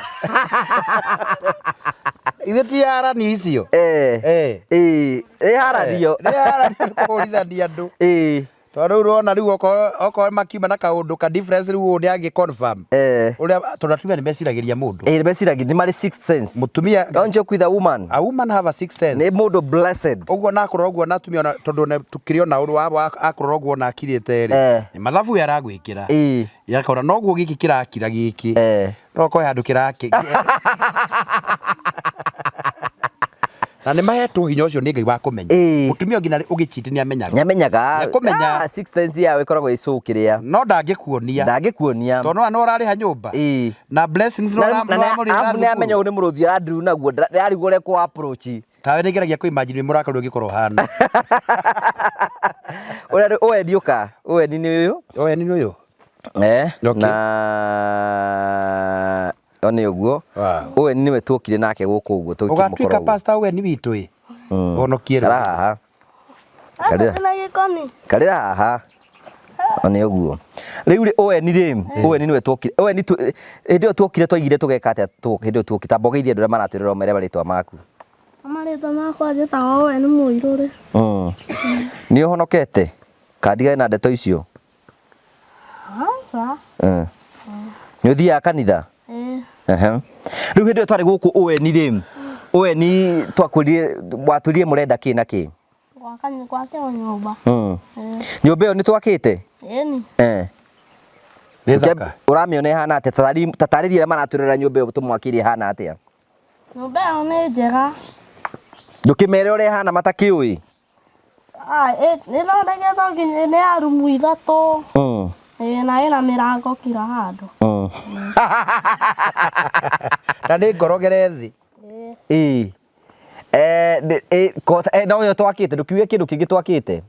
Ithuĩ ti haranio icio. Ĩĩ. Ĩ haranio. Nĩ haranio nĩ kũhũrithania andũ. Tondũ rĩu ũrona rĩu okorwo makiuma na kaũndũ ka difference rĩu ũyũ nĩ angĩ confirm. Ũrĩa tondũ atumia nĩ meciragĩria mũndũ. Ĩĩ meciragia nĩ marĩ sixth sense. Mũtumia. Don't joke with a woman. A woman have a sixth sense. Nĩ mũndũ blessed. Ũguo na akũrora ũguo na atumia ona tondũ ona tũkĩrĩ ona ũrũ wa akũrora ũguo ona akirĩte rĩ. Nĩ mathabu we aragwĩkĩra. Yakora noguo gĩkĩ kĩrakira gĩkĩ. No okorwo he handũ kĩrakĩ. Na nĩ mahetwo hinya ũcio nĩ Ngai wa kũmenya. Mũtumia nginya ũgĩchiti nĩ amenyaga. Nĩ amenyaga. Nĩ ekũmenya. Sixth sense yao ĩkoragwo ĩcũkĩrĩa. No ndangĩkuonia. Ndangĩkuonia. Tondũ no ũrarĩha nyũmba. Na blessings no ũramũrĩhĩra Arabu nĩ amenya ũyũ nĩ mũrũthi arandiru naguo ndarigwo ũrĩa kũ approach. Tawe nĩ ngeragia kũ imagine wĩ mũrakaru ũngĩkorwo ũhana. Ũrĩa ũwendi ũka, ũwendi nĩ ũyũ. Ũwendi nĩ ũyũ. Na o nĩ ũguo. Owen nĩwe tuokire nake gũkũ ũguo tũgĩkĩmũkora Ũgatuĩka ũguo. pastor Owen witũ ĩ. Honokie rĩu. Kara haha. Karĩra. Karĩra haha. Nĩ ũguo. Rĩu rĩ Owen rĩ, Owen nĩwe twokire. Owen hĩndĩ ĩyo twokire twaigire tũgeka atĩa hĩndĩ ĩyo twokire? Ta mbogeithie andũ arĩa maratwĩrora ũmere marĩtwa maku. Marĩtwa makwa njĩtagwo Owen Mũirũrĩ. Nĩ ũhonokete? Kana ndigane na ndeto icio? Aca. Nĩ ũthiaga kanitha? Ĩĩ. Ehe. Rĩu hĩndĩ ĩyo twarĩ gũkũ Owen rĩ, Owen twakwĩrire watwĩrire mũrenda kĩ na kĩ? Gwaka gwakĩrwo nyũmba. Nyũmba ĩyo nĩ twakĩte? Ĩni. Nĩ thaka. Ũramĩona ĩhana atĩa? Ta tarĩria arĩa maratwĩrorera nyũmba ĩyo tũmwakĩire ĩhana atĩa? Nyũmba ĩyo nĩ njega. Ndũkĩmere ũrĩa ĩhana matakĩũĩ. Ĩthondeketwo nginya nĩ ya rumu ithatũ. Ĩĩ na ĩna mĩrango kila handũ. Na nĩ ngorogere thĩ. Ĩĩ. No ĩyo twakĩte ndũkiuge kĩndũ kĩngĩ twakĩte.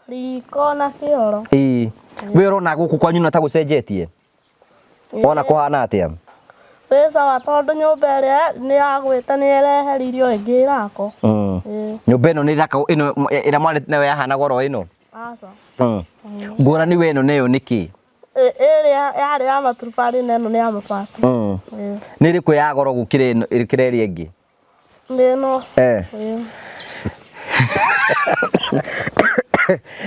Riko na kĩoro. Ĩĩ. We ũrona gũkũ kwanyu na ta gũcenjetie? Wona kũhana atĩa? Wĩ sawa tondũ nyũmba ĩrĩa nĩ yagwĩte nĩ ĩreheririo ĩngĩ ĩrakwo. Nyũmba ĩno nĩ thaka ĩno ĩrĩa mwarĩ nayo yahanaga oro ĩno? Aca. Ngũrani we ĩno na ĩyo nĩ kĩ? Ĩrĩa yarĩ ya maturubarĩ na ĩno nĩ ya mabati. Nĩ ĩrĩkũ ya goro gũkĩra ĩno ĩrĩa ĩngĩ? Nĩ ĩno.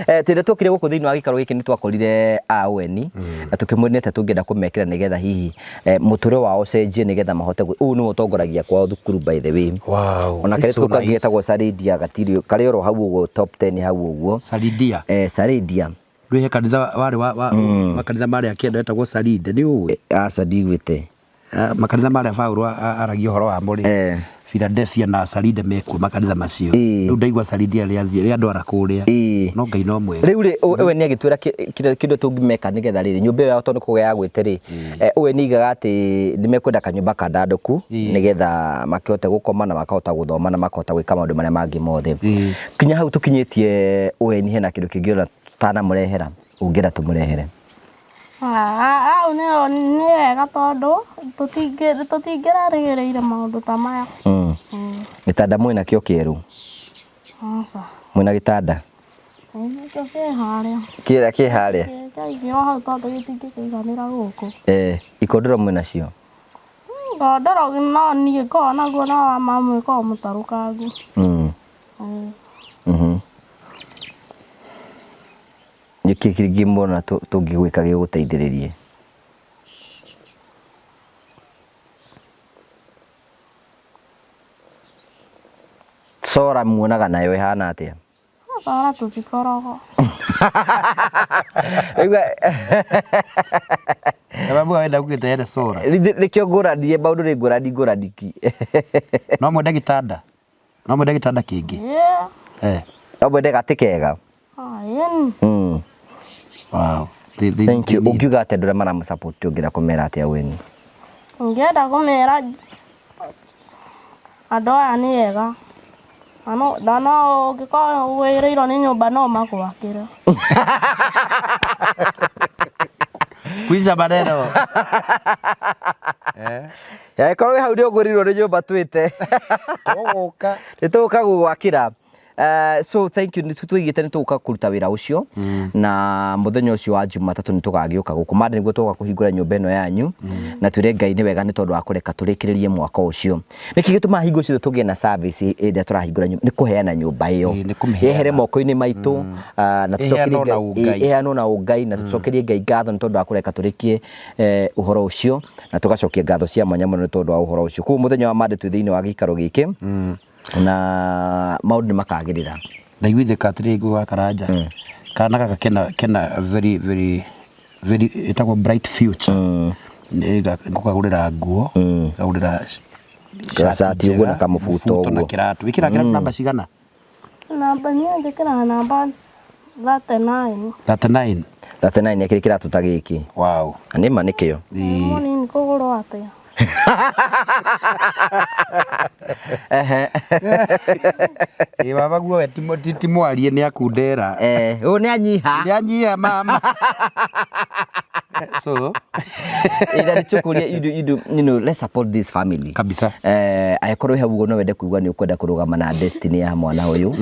Tĩrĩa twokire gũkũ thĩinĩ wa gĩikaro gĩkĩ nĩ twakorire a Owen na tũkĩmwĩra nĩ atĩa tũngĩenda kũmekĩra nĩgetha hihi mũtũrĩre wao ũcenjie nĩgetha mahote ũyũ nĩwe ũtongoragia kwao thukuru by the way. Wow, Ona it's karĩa so kangĩ nice. getagwo Saridia gatirĩ karĩ oro hau ũguo top 10 hau ũguo. Saridia. Saridia. Rĩu he kanitha warĩ wa makanitha marĩa kĩanda wetagwo Saride nĩ ũĩ? Aca ndiguĩte. Makanitha marĩa Paũlũ aragia ũhoro wamo rĩ, Philadelphia na Saride mekuo makanitha macio. Rĩu ndaigua Saridia rĩathiĩ rĩandwara kũrĩa. No Ngai no mwega. Rĩu rĩ, we nĩ agĩtwĩra kĩndũ tũngĩmeka nĩgetha rĩrĩ nyũmba ĩyo yao tondũ nĩ kũgĩa yagwĩte rĩ, we nĩ aigaga atĩ nĩ mekwenda kanyũmba kandandũku nĩgetha makĩhote gũkoma na makahota gũthoma na makahota gwĩka maũndũ marĩa mangĩ mothe. Kinya hau tũkinyĩtie Owen hena kĩndũ kĩngĩ ona tũtanamũrehera ũngĩenda tũmũrehere? Hau nĩho nĩ wega tondũ tũtingĩrerĩgĩrĩire maũndũ ta maya. Gĩtanda mwĩna kĩo kĩerũ? Aca. Mwĩna gĩtanda? Nĩkĩo kĩ harĩa. Kĩrĩa kĩ harĩa? Kĩaigĩrwo hau tondũ gĩtingĩkĩiganĩra gũkũ. Ikondoro mwĩna cio? Ngondoro no niĩ ngoragwo naguo no wa mamu ĩkoragwo mũtarũkangu. Nĩkĩ kĩngĩ muona tũngĩgwĩka gĩgũteithĩrĩrie? Cora muonaga nayo ĩhana atĩa? Cora tũtikoragwo. Na babu wenda kugĩte ene cora. Nĩkĩo ngũranie maũndũ nĩ ngũrani ngũrani ki. No mwende gĩtanda? No mwende gĩtanda kĩngĩ? No mwende gatĩ kega? Wow. Thank you. Ũngiuga atĩa andũ arĩa maramũ support ũngĩenda kũmera atĩa Weni? Ingĩenda kũmera andũ aya nĩ ega. Na no ũngĩkorwo ũgwĩrĩirwo nĩ nyũmba no magwakĩre. Kwiza maneno. Angĩkorwo wĩ hau nĩ ũgwĩrĩirwo nĩ nyũmba twĩte. Tũgũka. Nĩ tũgũka gũgwakĩra. So thank you, nĩ tũigĩte nĩ tũgũka kũruta wĩra ũcio na mũthenya ũcio wa Jumatatũ nĩ tũgagĩũka gũkũ Monday nĩguo tũgoka kũhingũra nyũmba ĩno yanyu na twĩre Ngai nĩ wega nĩ tondũ wa kũreka tũrĩkĩrĩrie mwaka ũcio. Nĩkĩ gĩtũmaga hingo ciothe tũgĩe na service hĩndĩ ĩrĩa tũrahingũra nyũmba? Nĩ kũheana nyũmba ĩyo. Nĩ kũmĩheana. Yehere moko-inĩ maitũ, na tũcokerie Ĩheanwo na Ngai- ũngai. ĩheanwo na ũngai na tũcokerie Ngai ngatho nĩ tondũ wa kũreka tũrĩkie ũhoro ũcio na tũgacokia ngatho cia mwanya mũno nĩ tondũ wa ũhoro ũcio. Koguo mũthenya wa Monday twĩ thĩinĩ wa gĩikaro gĩkĩ na maũndũ nĩ makagĩrĩra. Ndaiguithĩka atĩrĩ ngũgĩ wa Karanja, kana gaka kena very very very ĩtagwo bright future. Ngũkagũrĩra nguo, ngagũrĩra Gacati ũguo na kamũbuto na ũguo. kĩratũ. Wĩkĩraga kĩratũ namba cigana? Namba niĩ njĩkĩraga namba 39. 39. 39 nĩ akĩrĩ kĩratũ ta gĩkĩ. Wow. Na nĩ ma nĩkĩo. Mũnini kũgũrũ atĩa? Ĩ baba guo we ti mwarie nĩ akundera. Ũyũ nĩ anyiha. Nĩ anyiha mama. So Ĩra nĩtũkũria you do, let's support this family. Kabisa. Angĩkorwo wĩ hau ũguo no wende kuigua nĩ ũkwenda kũrũgama na destiny ya mwana ũyũ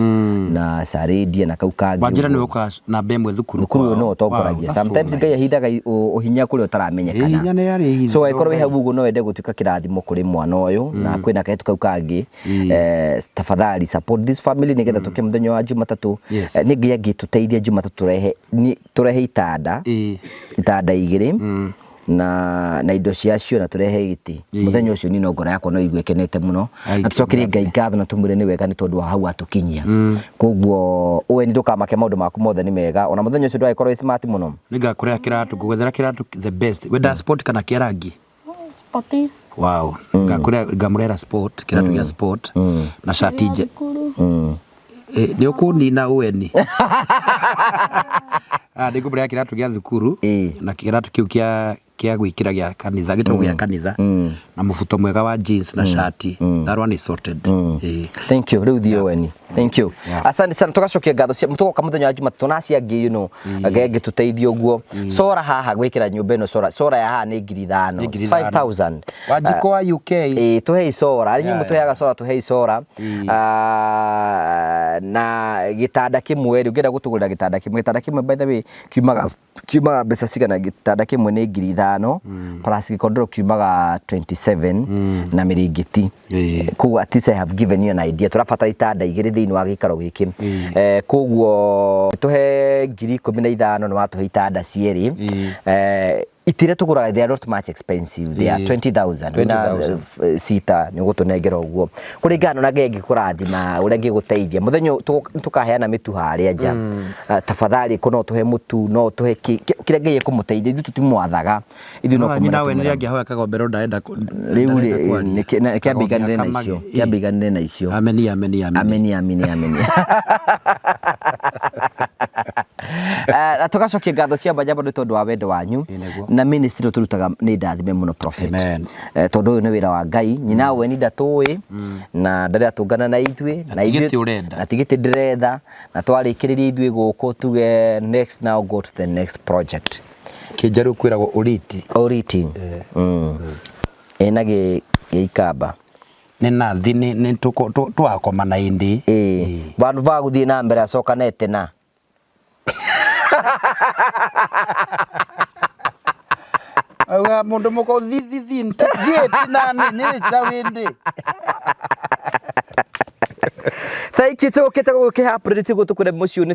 na Saredia na kau kangĩ Wanjĩra nĩ ũguo. ũka namba ĩmwe thukuru. Thukuru ũyũ kwao. no ũtongoragia. Wow, that's so Sometimes nice. Ngai ahithaga ũhinya kũrĩa ũtaramenyekana. Ĩ, hinya nĩ arĩ hinya. So angĩkorwo wĩ hau ũguo no wende gũtuĩka kĩrathimo kũrĩ mwana ũyũ na kwĩna kairĩtu kau kangĩ, tafadhali support this family nĩgetha tũke mũthenya wa Jumatatũ. Nĩ Ngai angĩtũteithia Jumatatũ tũrehe itanda itanda igĩrĩ na indo ciacio na tũrehe gĩtĩ mũthenya ũcio, niĩ no ngoro yakwa no igue ĩkenete mũno na tũcokerie Ngai ngatho na tũmwĩre nĩ wega nĩ tondũ wa hau atũkinyia. Koguo ũwe nĩ ndũkamake, maũndũ maku mothe nĩ mega, ona mũthenya ũcio ndũgagĩkorwo wĩ smart mũno. Nĩngakũreha kĩratũ, ngũgwethera kĩratũ the best. Wendaga sport kana kĩa rangi? Sport. Wow. Ngamũrehera sport, kĩratũ gĩa sport na shati nje. Thukuru. Nĩ ũkũnina ũeni. Ah, nĩngũmũreha kĩratũ gĩa thukuru na kĩratũ kĩu kĩa gwĩkĩra gĩa kanitha, gĩtagwo gĩa kanitha, na mũbuto mwega wa jeans na shati. That one is sorted. Thank you. Rĩu thiĩ ũweni. Thank you. Asante sana, tũgacokia ngatho cia tũgoka mũthenya wa Jumatatũ na acio angĩ, Ngai angĩtũteithia ũguo. Solar haha gwĩkĩra nyũmba ĩno solar ya haha nĩ 5,000. Nĩ 5,000. 5000. Wanjikũ wa UK. Ĩĩ, tũhei solar arĩ inyuĩ mũtũheaga solar, tũhei solar. Ah, na gĩtanda kĩmwe rĩ, ũngĩenda gũtũgũrĩra gĩtanda kĩmwe, gĩtanda kĩmwe by the way kiumaga mbeca cigana? Gĩtanda kĩmwe nĩ 5,000 plus gĩkondoro kiumaga 27 na mĩrĩngĩti. Koguo at least I have given you an idea, tũrabatara itanda igĩrĩ thĩinĩ wa gĩikaro gĩkĩ. Koguo tũhe 15,000 nĩ watũhe itanda cierĩ. Itire tũgũraga, they are not much expensive, they are 20,000. 20,000. Na sita nĩ ũgũtũnengera ũguo kũringana na Ngai angĩkũrathima ũrĩa angĩgũteithia. Mũthenya ũyũ tũkaheana mĩtu harĩa nja. Tafadhali ko no tũhe mũtu, no tũhe kĩrĩa Ngai ekũmũteithia, ithuĩ tũtimwathaga, ithuĩ no No nyina kũmwĩra we tũmwĩraga. nĩ angĩahoya kagombero ndarenda Rĩu ndarenda rĩ kwaria. kĩambĩiganĩre na Kagombero icio kamage. kĩambĩiganĩre na icio. Ameni, ameni, ameni. Ameni, ameni, ameni. Na tũgacokia ngatho cia mbajamba nĩ tondũ wa wendo wanyu. Ĩ, nĩguo. Na ministry ĩno tũrutaga nĩ ndathime mũno, prophet. Amen. Tondũ ũyũ nĩ wĩra wa Ngai. Nyina weni ndatũĩ na ndarĩ atũngana na ithuĩ na ti ithuĩ gĩtĩ ũrenda. Na ti gĩtĩ ndĩretha, na twarĩkĩrĩria ithuĩ gũkũ tuge next, now go to the next project. Kĩnjarũ kwĩragwo ũriti. Oriti ĩna gĩikamba. Nĩ nathi nĩ twakoma na ĩndĩ. Ĩĩ, vandu va gũthiĩ na mbere acokanete na Auga mũndũ mũko thithi thiĩ tinani nĩ cha wĩndĩ. Thank you. Tũkĩte gũkĩ update guo tũkwenda mũciĩ nĩ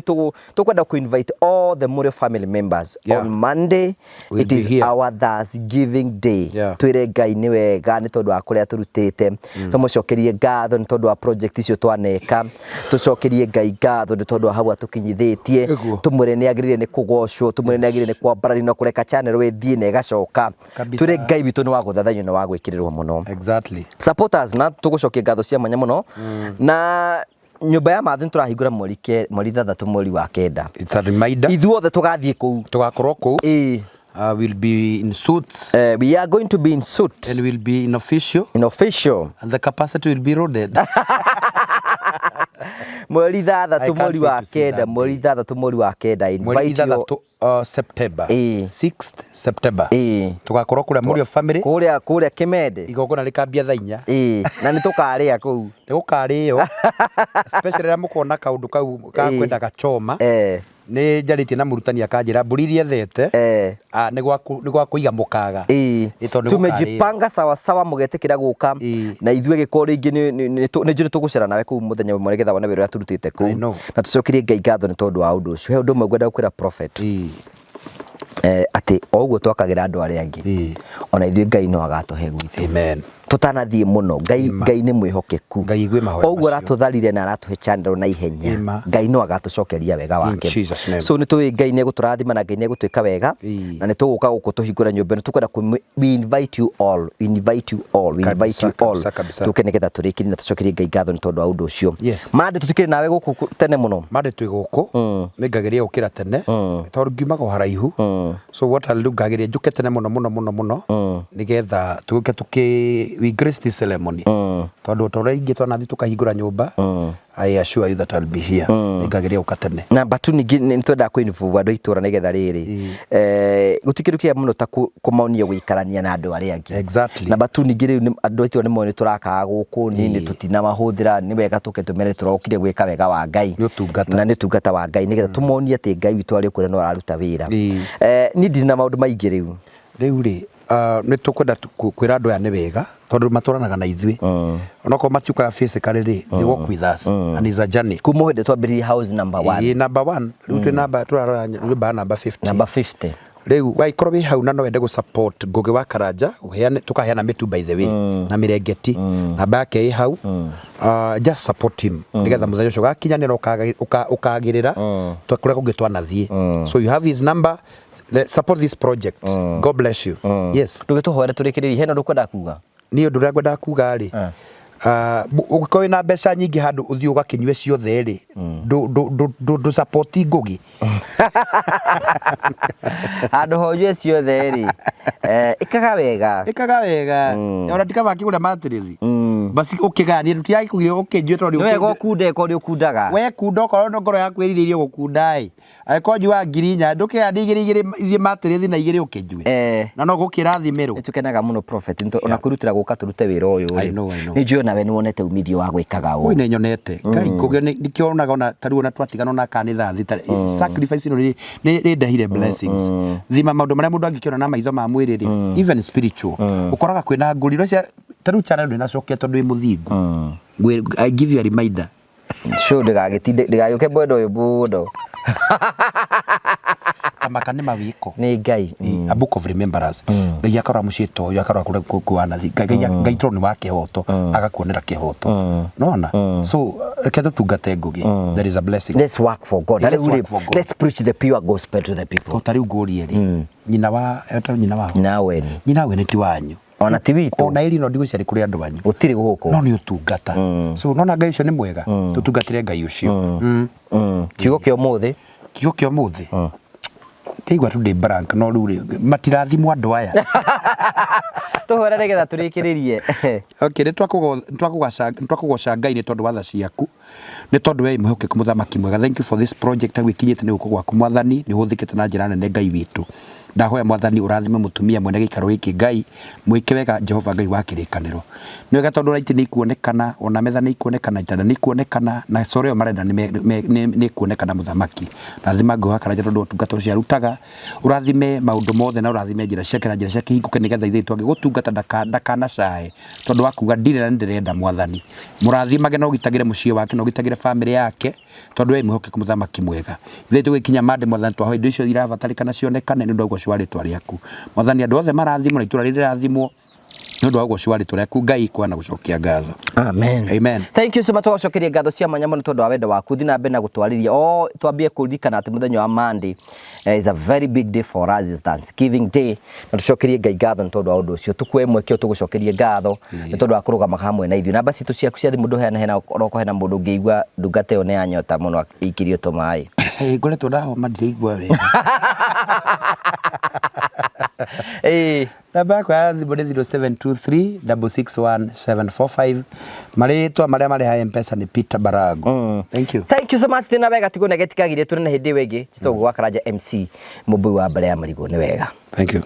tũkwenda ku invite all the Murio family members on Monday. We'll It be is here. our Thanksgiving day. Twĩre Ngai nĩ wega nĩ tondũ wa kũrĩa tũrutĩte, tũmũcokerie ngatho nĩ tondũ wa project icio twaneka, tũcokerie Ngai ngatho nĩ tondũ wa hau atũkinyithĩtie. Tũmwĩre nĩ agĩrĩire nĩ kũgocwo, tũmwĩre nĩ agĩrĩire nĩ kwambarario na kũreka channel ĩthiĩ na ĩgacoka. Twĩre Ngai witũ nĩ wa gũthathaiyo na wa gwĩkĩrĩrwo mũno. Supporters na tũgũcokia ngatho cia mwanya mũno. Na nyũmba ya mathi nĩ tũrahingũra mweri 6 mweri wa 9. It's a reminder. Ithuothe tũgathiĩ kũu. Tũgakorwo kũu. We'll be in suits. We are going to be in suit. And we'll be in official. In official. And the capacity will be loaded. Mweri I 6 can't mweri wait wa to see 9 that mweri 6 mweri wa 9. Mweri Invite your 6, September. 6th September. Tũgakorwo kũrĩa Mũrio family. Kũrĩa Kĩmende. Igongona rĩkambia thaa 4. Na nĩ tũkarĩa kũu. Nĩ gũkarĩo. Especially rĩrĩa mũkona kaũndũ kau ga kwenda gachoma. Nĩ njarĩtie na mũrutani akanjĩra mbũri iria ethete nĩ gwa kũiga mũkaga. Ĩ, tondũ nĩ gũkarĩo. Tumejipanga sawa sawa, mũgetĩkĩra gũka na ithuĩ gĩkorwo rĩngĩ nĩ njũĩ tũgũcera nawe kũu mũthenya ũmwe nĩgetha wone wĩra ũrĩa tũrutĩte kũu na tũcokerie Ngai ngatho nĩ tondũ wa ũndũ ũcio. He ũndũ ũmwe ngwenda gũkwĩra, prophet, atĩ o ũguo twakagĩra andũ arĩa angĩ, ona ithuĩ Ngai no agatũhe gwitũ. Amen. Tũtanathiĩ mũno, Ngai Ngai nĩ mwĩhokeku. Ngai igue mahoya O ũguo macio. aratũtharire na aratũhe channel na ihenya, Ngai no agatũcokeria wega In wake. Jesus name. So nĩ tũĩ Ngai nĩ egũtũrathima na Ngai nĩ egũtwĩka wega na nĩ tũgũka gũkũ tũhingũre nyũmba ĩno. Tũkwenda we invite you all, we invite you all, we invite you all Kabisa, kabisa. tũke nĩgetha tũrĩkĩrie na tũcokerie Ngai ngatho nĩ tondũ wa ũndũ ũcio. Yes. Mande tũtikĩrĩ nawe gũkũ tene mũno. Mande twĩ gũkũ, nĩ ngageria gũkĩra tene tondũ ngiumaga o haraihu. So what I'll do, ngageria njũke tene mũno mũno mũno mũno nĩgetha tũke. we grace this ceremony tondũ ta ũrĩa ingĩ twanathi tũkahingũra nyũmba. I assure you that I'll be here. Nĩngageria gũka tene. Namba tu ningĩ nĩ twendaga kũ involve andũ a itũra nĩgetha rĩrĩ gũtirĩ kĩndũ kĩega mũno ta kũmonia gũikarania na andũ arĩa angĩ. Namba tu ningĩ rĩu andũ a itũra nĩ moĩ nĩ tũrakaga gũkũ nĩ tũtinamahũthĩra, nĩ wega tũke tũmere tũrokire gwĩka wega wa Ngai. Nĩ ũtungata. Na nĩ ũtungata wa Ngai nĩgetha tũmonie atĩ Ngai witũ arĩ kũrĩa no araruta wĩra. Niĩ ndirĩ na maũndũ maingĩ rĩu. Rĩu rĩ, nĩ tũkwenda kwĩra andũ aya nĩ wega tondũ matũranaga na ithuĩ, onokorwo matiũkaga physically rĩ, they walk with us and is a journey. Kuma hĩndĩ twambĩrĩirie house number 1. Ĩĩ, number 1. Rĩu twĩ namba, tũrarora nyũmba ya namba 50. Namba 50. Rĩu wagĩkorwo wĩ hau na no wende gũ support Ngũgĩ wa Karanja, ũheane, tũkaheana mĩtu by the way na mĩrengeti, namba yake ĩ hau. Just support him nĩgetha mũthenya ũcio ũgakinyanĩra ũkagĩrĩra kũrĩa kũngĩ twanathiĩ. So you have his number. Let's support this project. God bless you. Yes. Ndũgĩtũhoere tũrĩkĩrĩrie, hena ũndũ ũkwenda kuga? Niĩ ũndũ ũrĩa ngwendaga kuga rĩ, ũngĩkorwo wĩna mbeca nyingĩ handũ ũthiĩ ũgakĩnyue ciothe rĩ, ndũ support Ngũgĩ. Handũ ha ũnyue ciothe rĩ, ĩkaga wega. Ĩkaga wega. Ona ti kaba akĩgũra matĩrĩthi. Basi ũkĩganie, tũtiragĩkũgiria ũkĩnyue tondũ Nĩ wega ũkunde korwo nĩ ũkundaga. We kunda okorwo nĩ ngoro yaku ĩrirĩirie gũkunda ĩ. Angĩkorwo nyuaga 4,000, ndũkĩganie igĩrĩ igĩrĩ ithiĩ matĩrĩthi na igĩrĩ ũkĩnyue. Na no gũkĩrathimĩrwo. Nĩ tũkenaga mũno prophet, ona kwĩrutĩra gũka tũrute wĩra ũyũ I rĩ. know, I know. Nĩ njũĩ onawe nĩ wonete umithio wa gwĩkaga ũũ. Oi, nĩ nyonete. Ngai kũgĩa nĩkĩo onaga ona ta rĩu ona twatigana ona kana nĩ thaa thita. Sacrifice ĩno nĩ ĩndehire blessings. Thima maũndũ marĩa mũndũ angĩkĩona na maitho ma mwĩrĩ rĩ, even spiritual. Ũkoraga kwĩna ngũri. Cia ta rĩu channel ndĩnacokia tondũ wĩ mũthingu. I give you a reminder. Sure, ndĩgagĩtinde, ndĩgagĩũke mwena ũyũ mũno. Kamaka nĩ mawĩko. Nĩ Ngai. A book of remembrance. Ngai akarora mũciĩ ta ũyũ, akarora kũrĩa kwanathi. Ngai tondũ nĩ wa kĩhoto, agakuonera kĩhoto. Nĩwona? So, reke tũtungate Ngũgĩ. There is a blessing. Let's work for God. Let's Rĩu rĩ, work for God. let's preach the pure gospel to the people. To ta rĩu ngũrie rĩ, nyina wa, etagwo nyina wa? Nyina wa Weni. Nyina wa Weni ti wanyu. Ona ti witũ. Ona ĩri no ndigũciarĩ kũrĩ andũ anyu. Gũtirĩ gũkũ. No nĩ ũtungata. So nona Ngai ũcio nĩ mwega. Tũtungatĩre Ngai ũcio. Kiugo kĩa ũmũthĩ. Kiugo kĩa ũmũthĩ. Ndaigua tu ndĩ blank no rĩu rĩ, matirathimwo andũ aya. Tũhũre nĩgetha tũrĩkĩrĩrie. Okay, nĩ twakũgoca Ngai nĩ tondũ wa tha ciaku. Nĩ tondũ we wĩ mwĩhokeku mũthamaki mwega. Thank you for this project hau ĩkinyĩte nĩ guoko gwaku mwathani, nĩ ũhũthĩkĩte na njĩra nene Ngai witũ. Ndahoya mwathani ũrathime mũtumia mwene gĩikaro gĩkĩ Ngai, mwĩke wega Jehova Ngai wa kĩrĩkanĩro. Nĩ wega tondũ raiti nĩ ikuonekana, ona metha nĩ ikuonekana, itanda nĩ ikuonekana, na coro ĩyo marenda nĩ ikuonekana mũthamaki. Rathima Ngai wa Karanja tondũ wa ũtungata ũcio arutaga, ũrathime maũndũ mothe na ũrathime njĩra ciake na njĩra ciake ihingũke nĩgetha ithuĩ twangĩgũtungata ndakanacae tondũ wa kuga ndirĩ na nĩndĩrenda mwathani. Mũrathimage na ũgitagĩre mũciĩ wake na ũgitagĩre bamĩrĩ yake tondũ we mwĩhokeku mũthamaki mwega. Ithuĩ tũgĩkinya mande mwathani twahoya indo icio irabatarĩkana cionekane nĩ ũndũ wa ũgoci wa rĩtwa rĩaku. Mwathani andũ othe marathimwo na itũra rĩrĩ rĩrathimwo nĩ ũndũ wa ũgoci wa rĩtwa rĩaku Ngai kwa na gũcokia ngatho. Amen. Amen. Thank you so much tũgacokeria ngatho cia mwanya mũno tondũ wa wendo waku. Thiĩ na mbere na gũtwarĩria. O twambie kũririkana atĩ mũthenya wa Monday is a very big day for us, is Thanksgiving Day. Na tũcokerie Ngai ngatho nĩ tondũ wa ũndũ ũcio. Tũkuoe mweke ũyũ tũgũcokerie ngatho nĩ tondũ wa kũrũgama hamwe na ithuĩ. Namba citũ ciaku cia thimũ ndũheane, hena onokorwo hena mũndũ ũngĩigua ndungata ĩyo nĩ ya nyota mũno ĩikĩrio tũmaĩ. Ngoretwo ndahoma ndiraigua wega. Namba yakwa ya thimũ nĩ 0723 661 745. Marĩtwa marĩa marĩ ha M-Pesa nĩ Peter Barago. Thank you. Thank you so much. Thina wega tigwo na gĩtikagire tũrĩ na hĩndĩ ĩyo ĩngĩ. Njĩtagwo Ngũgĩ wa Karanja MC, mũmbui wa mbere ya marigũ. Nĩ wega. Thank you.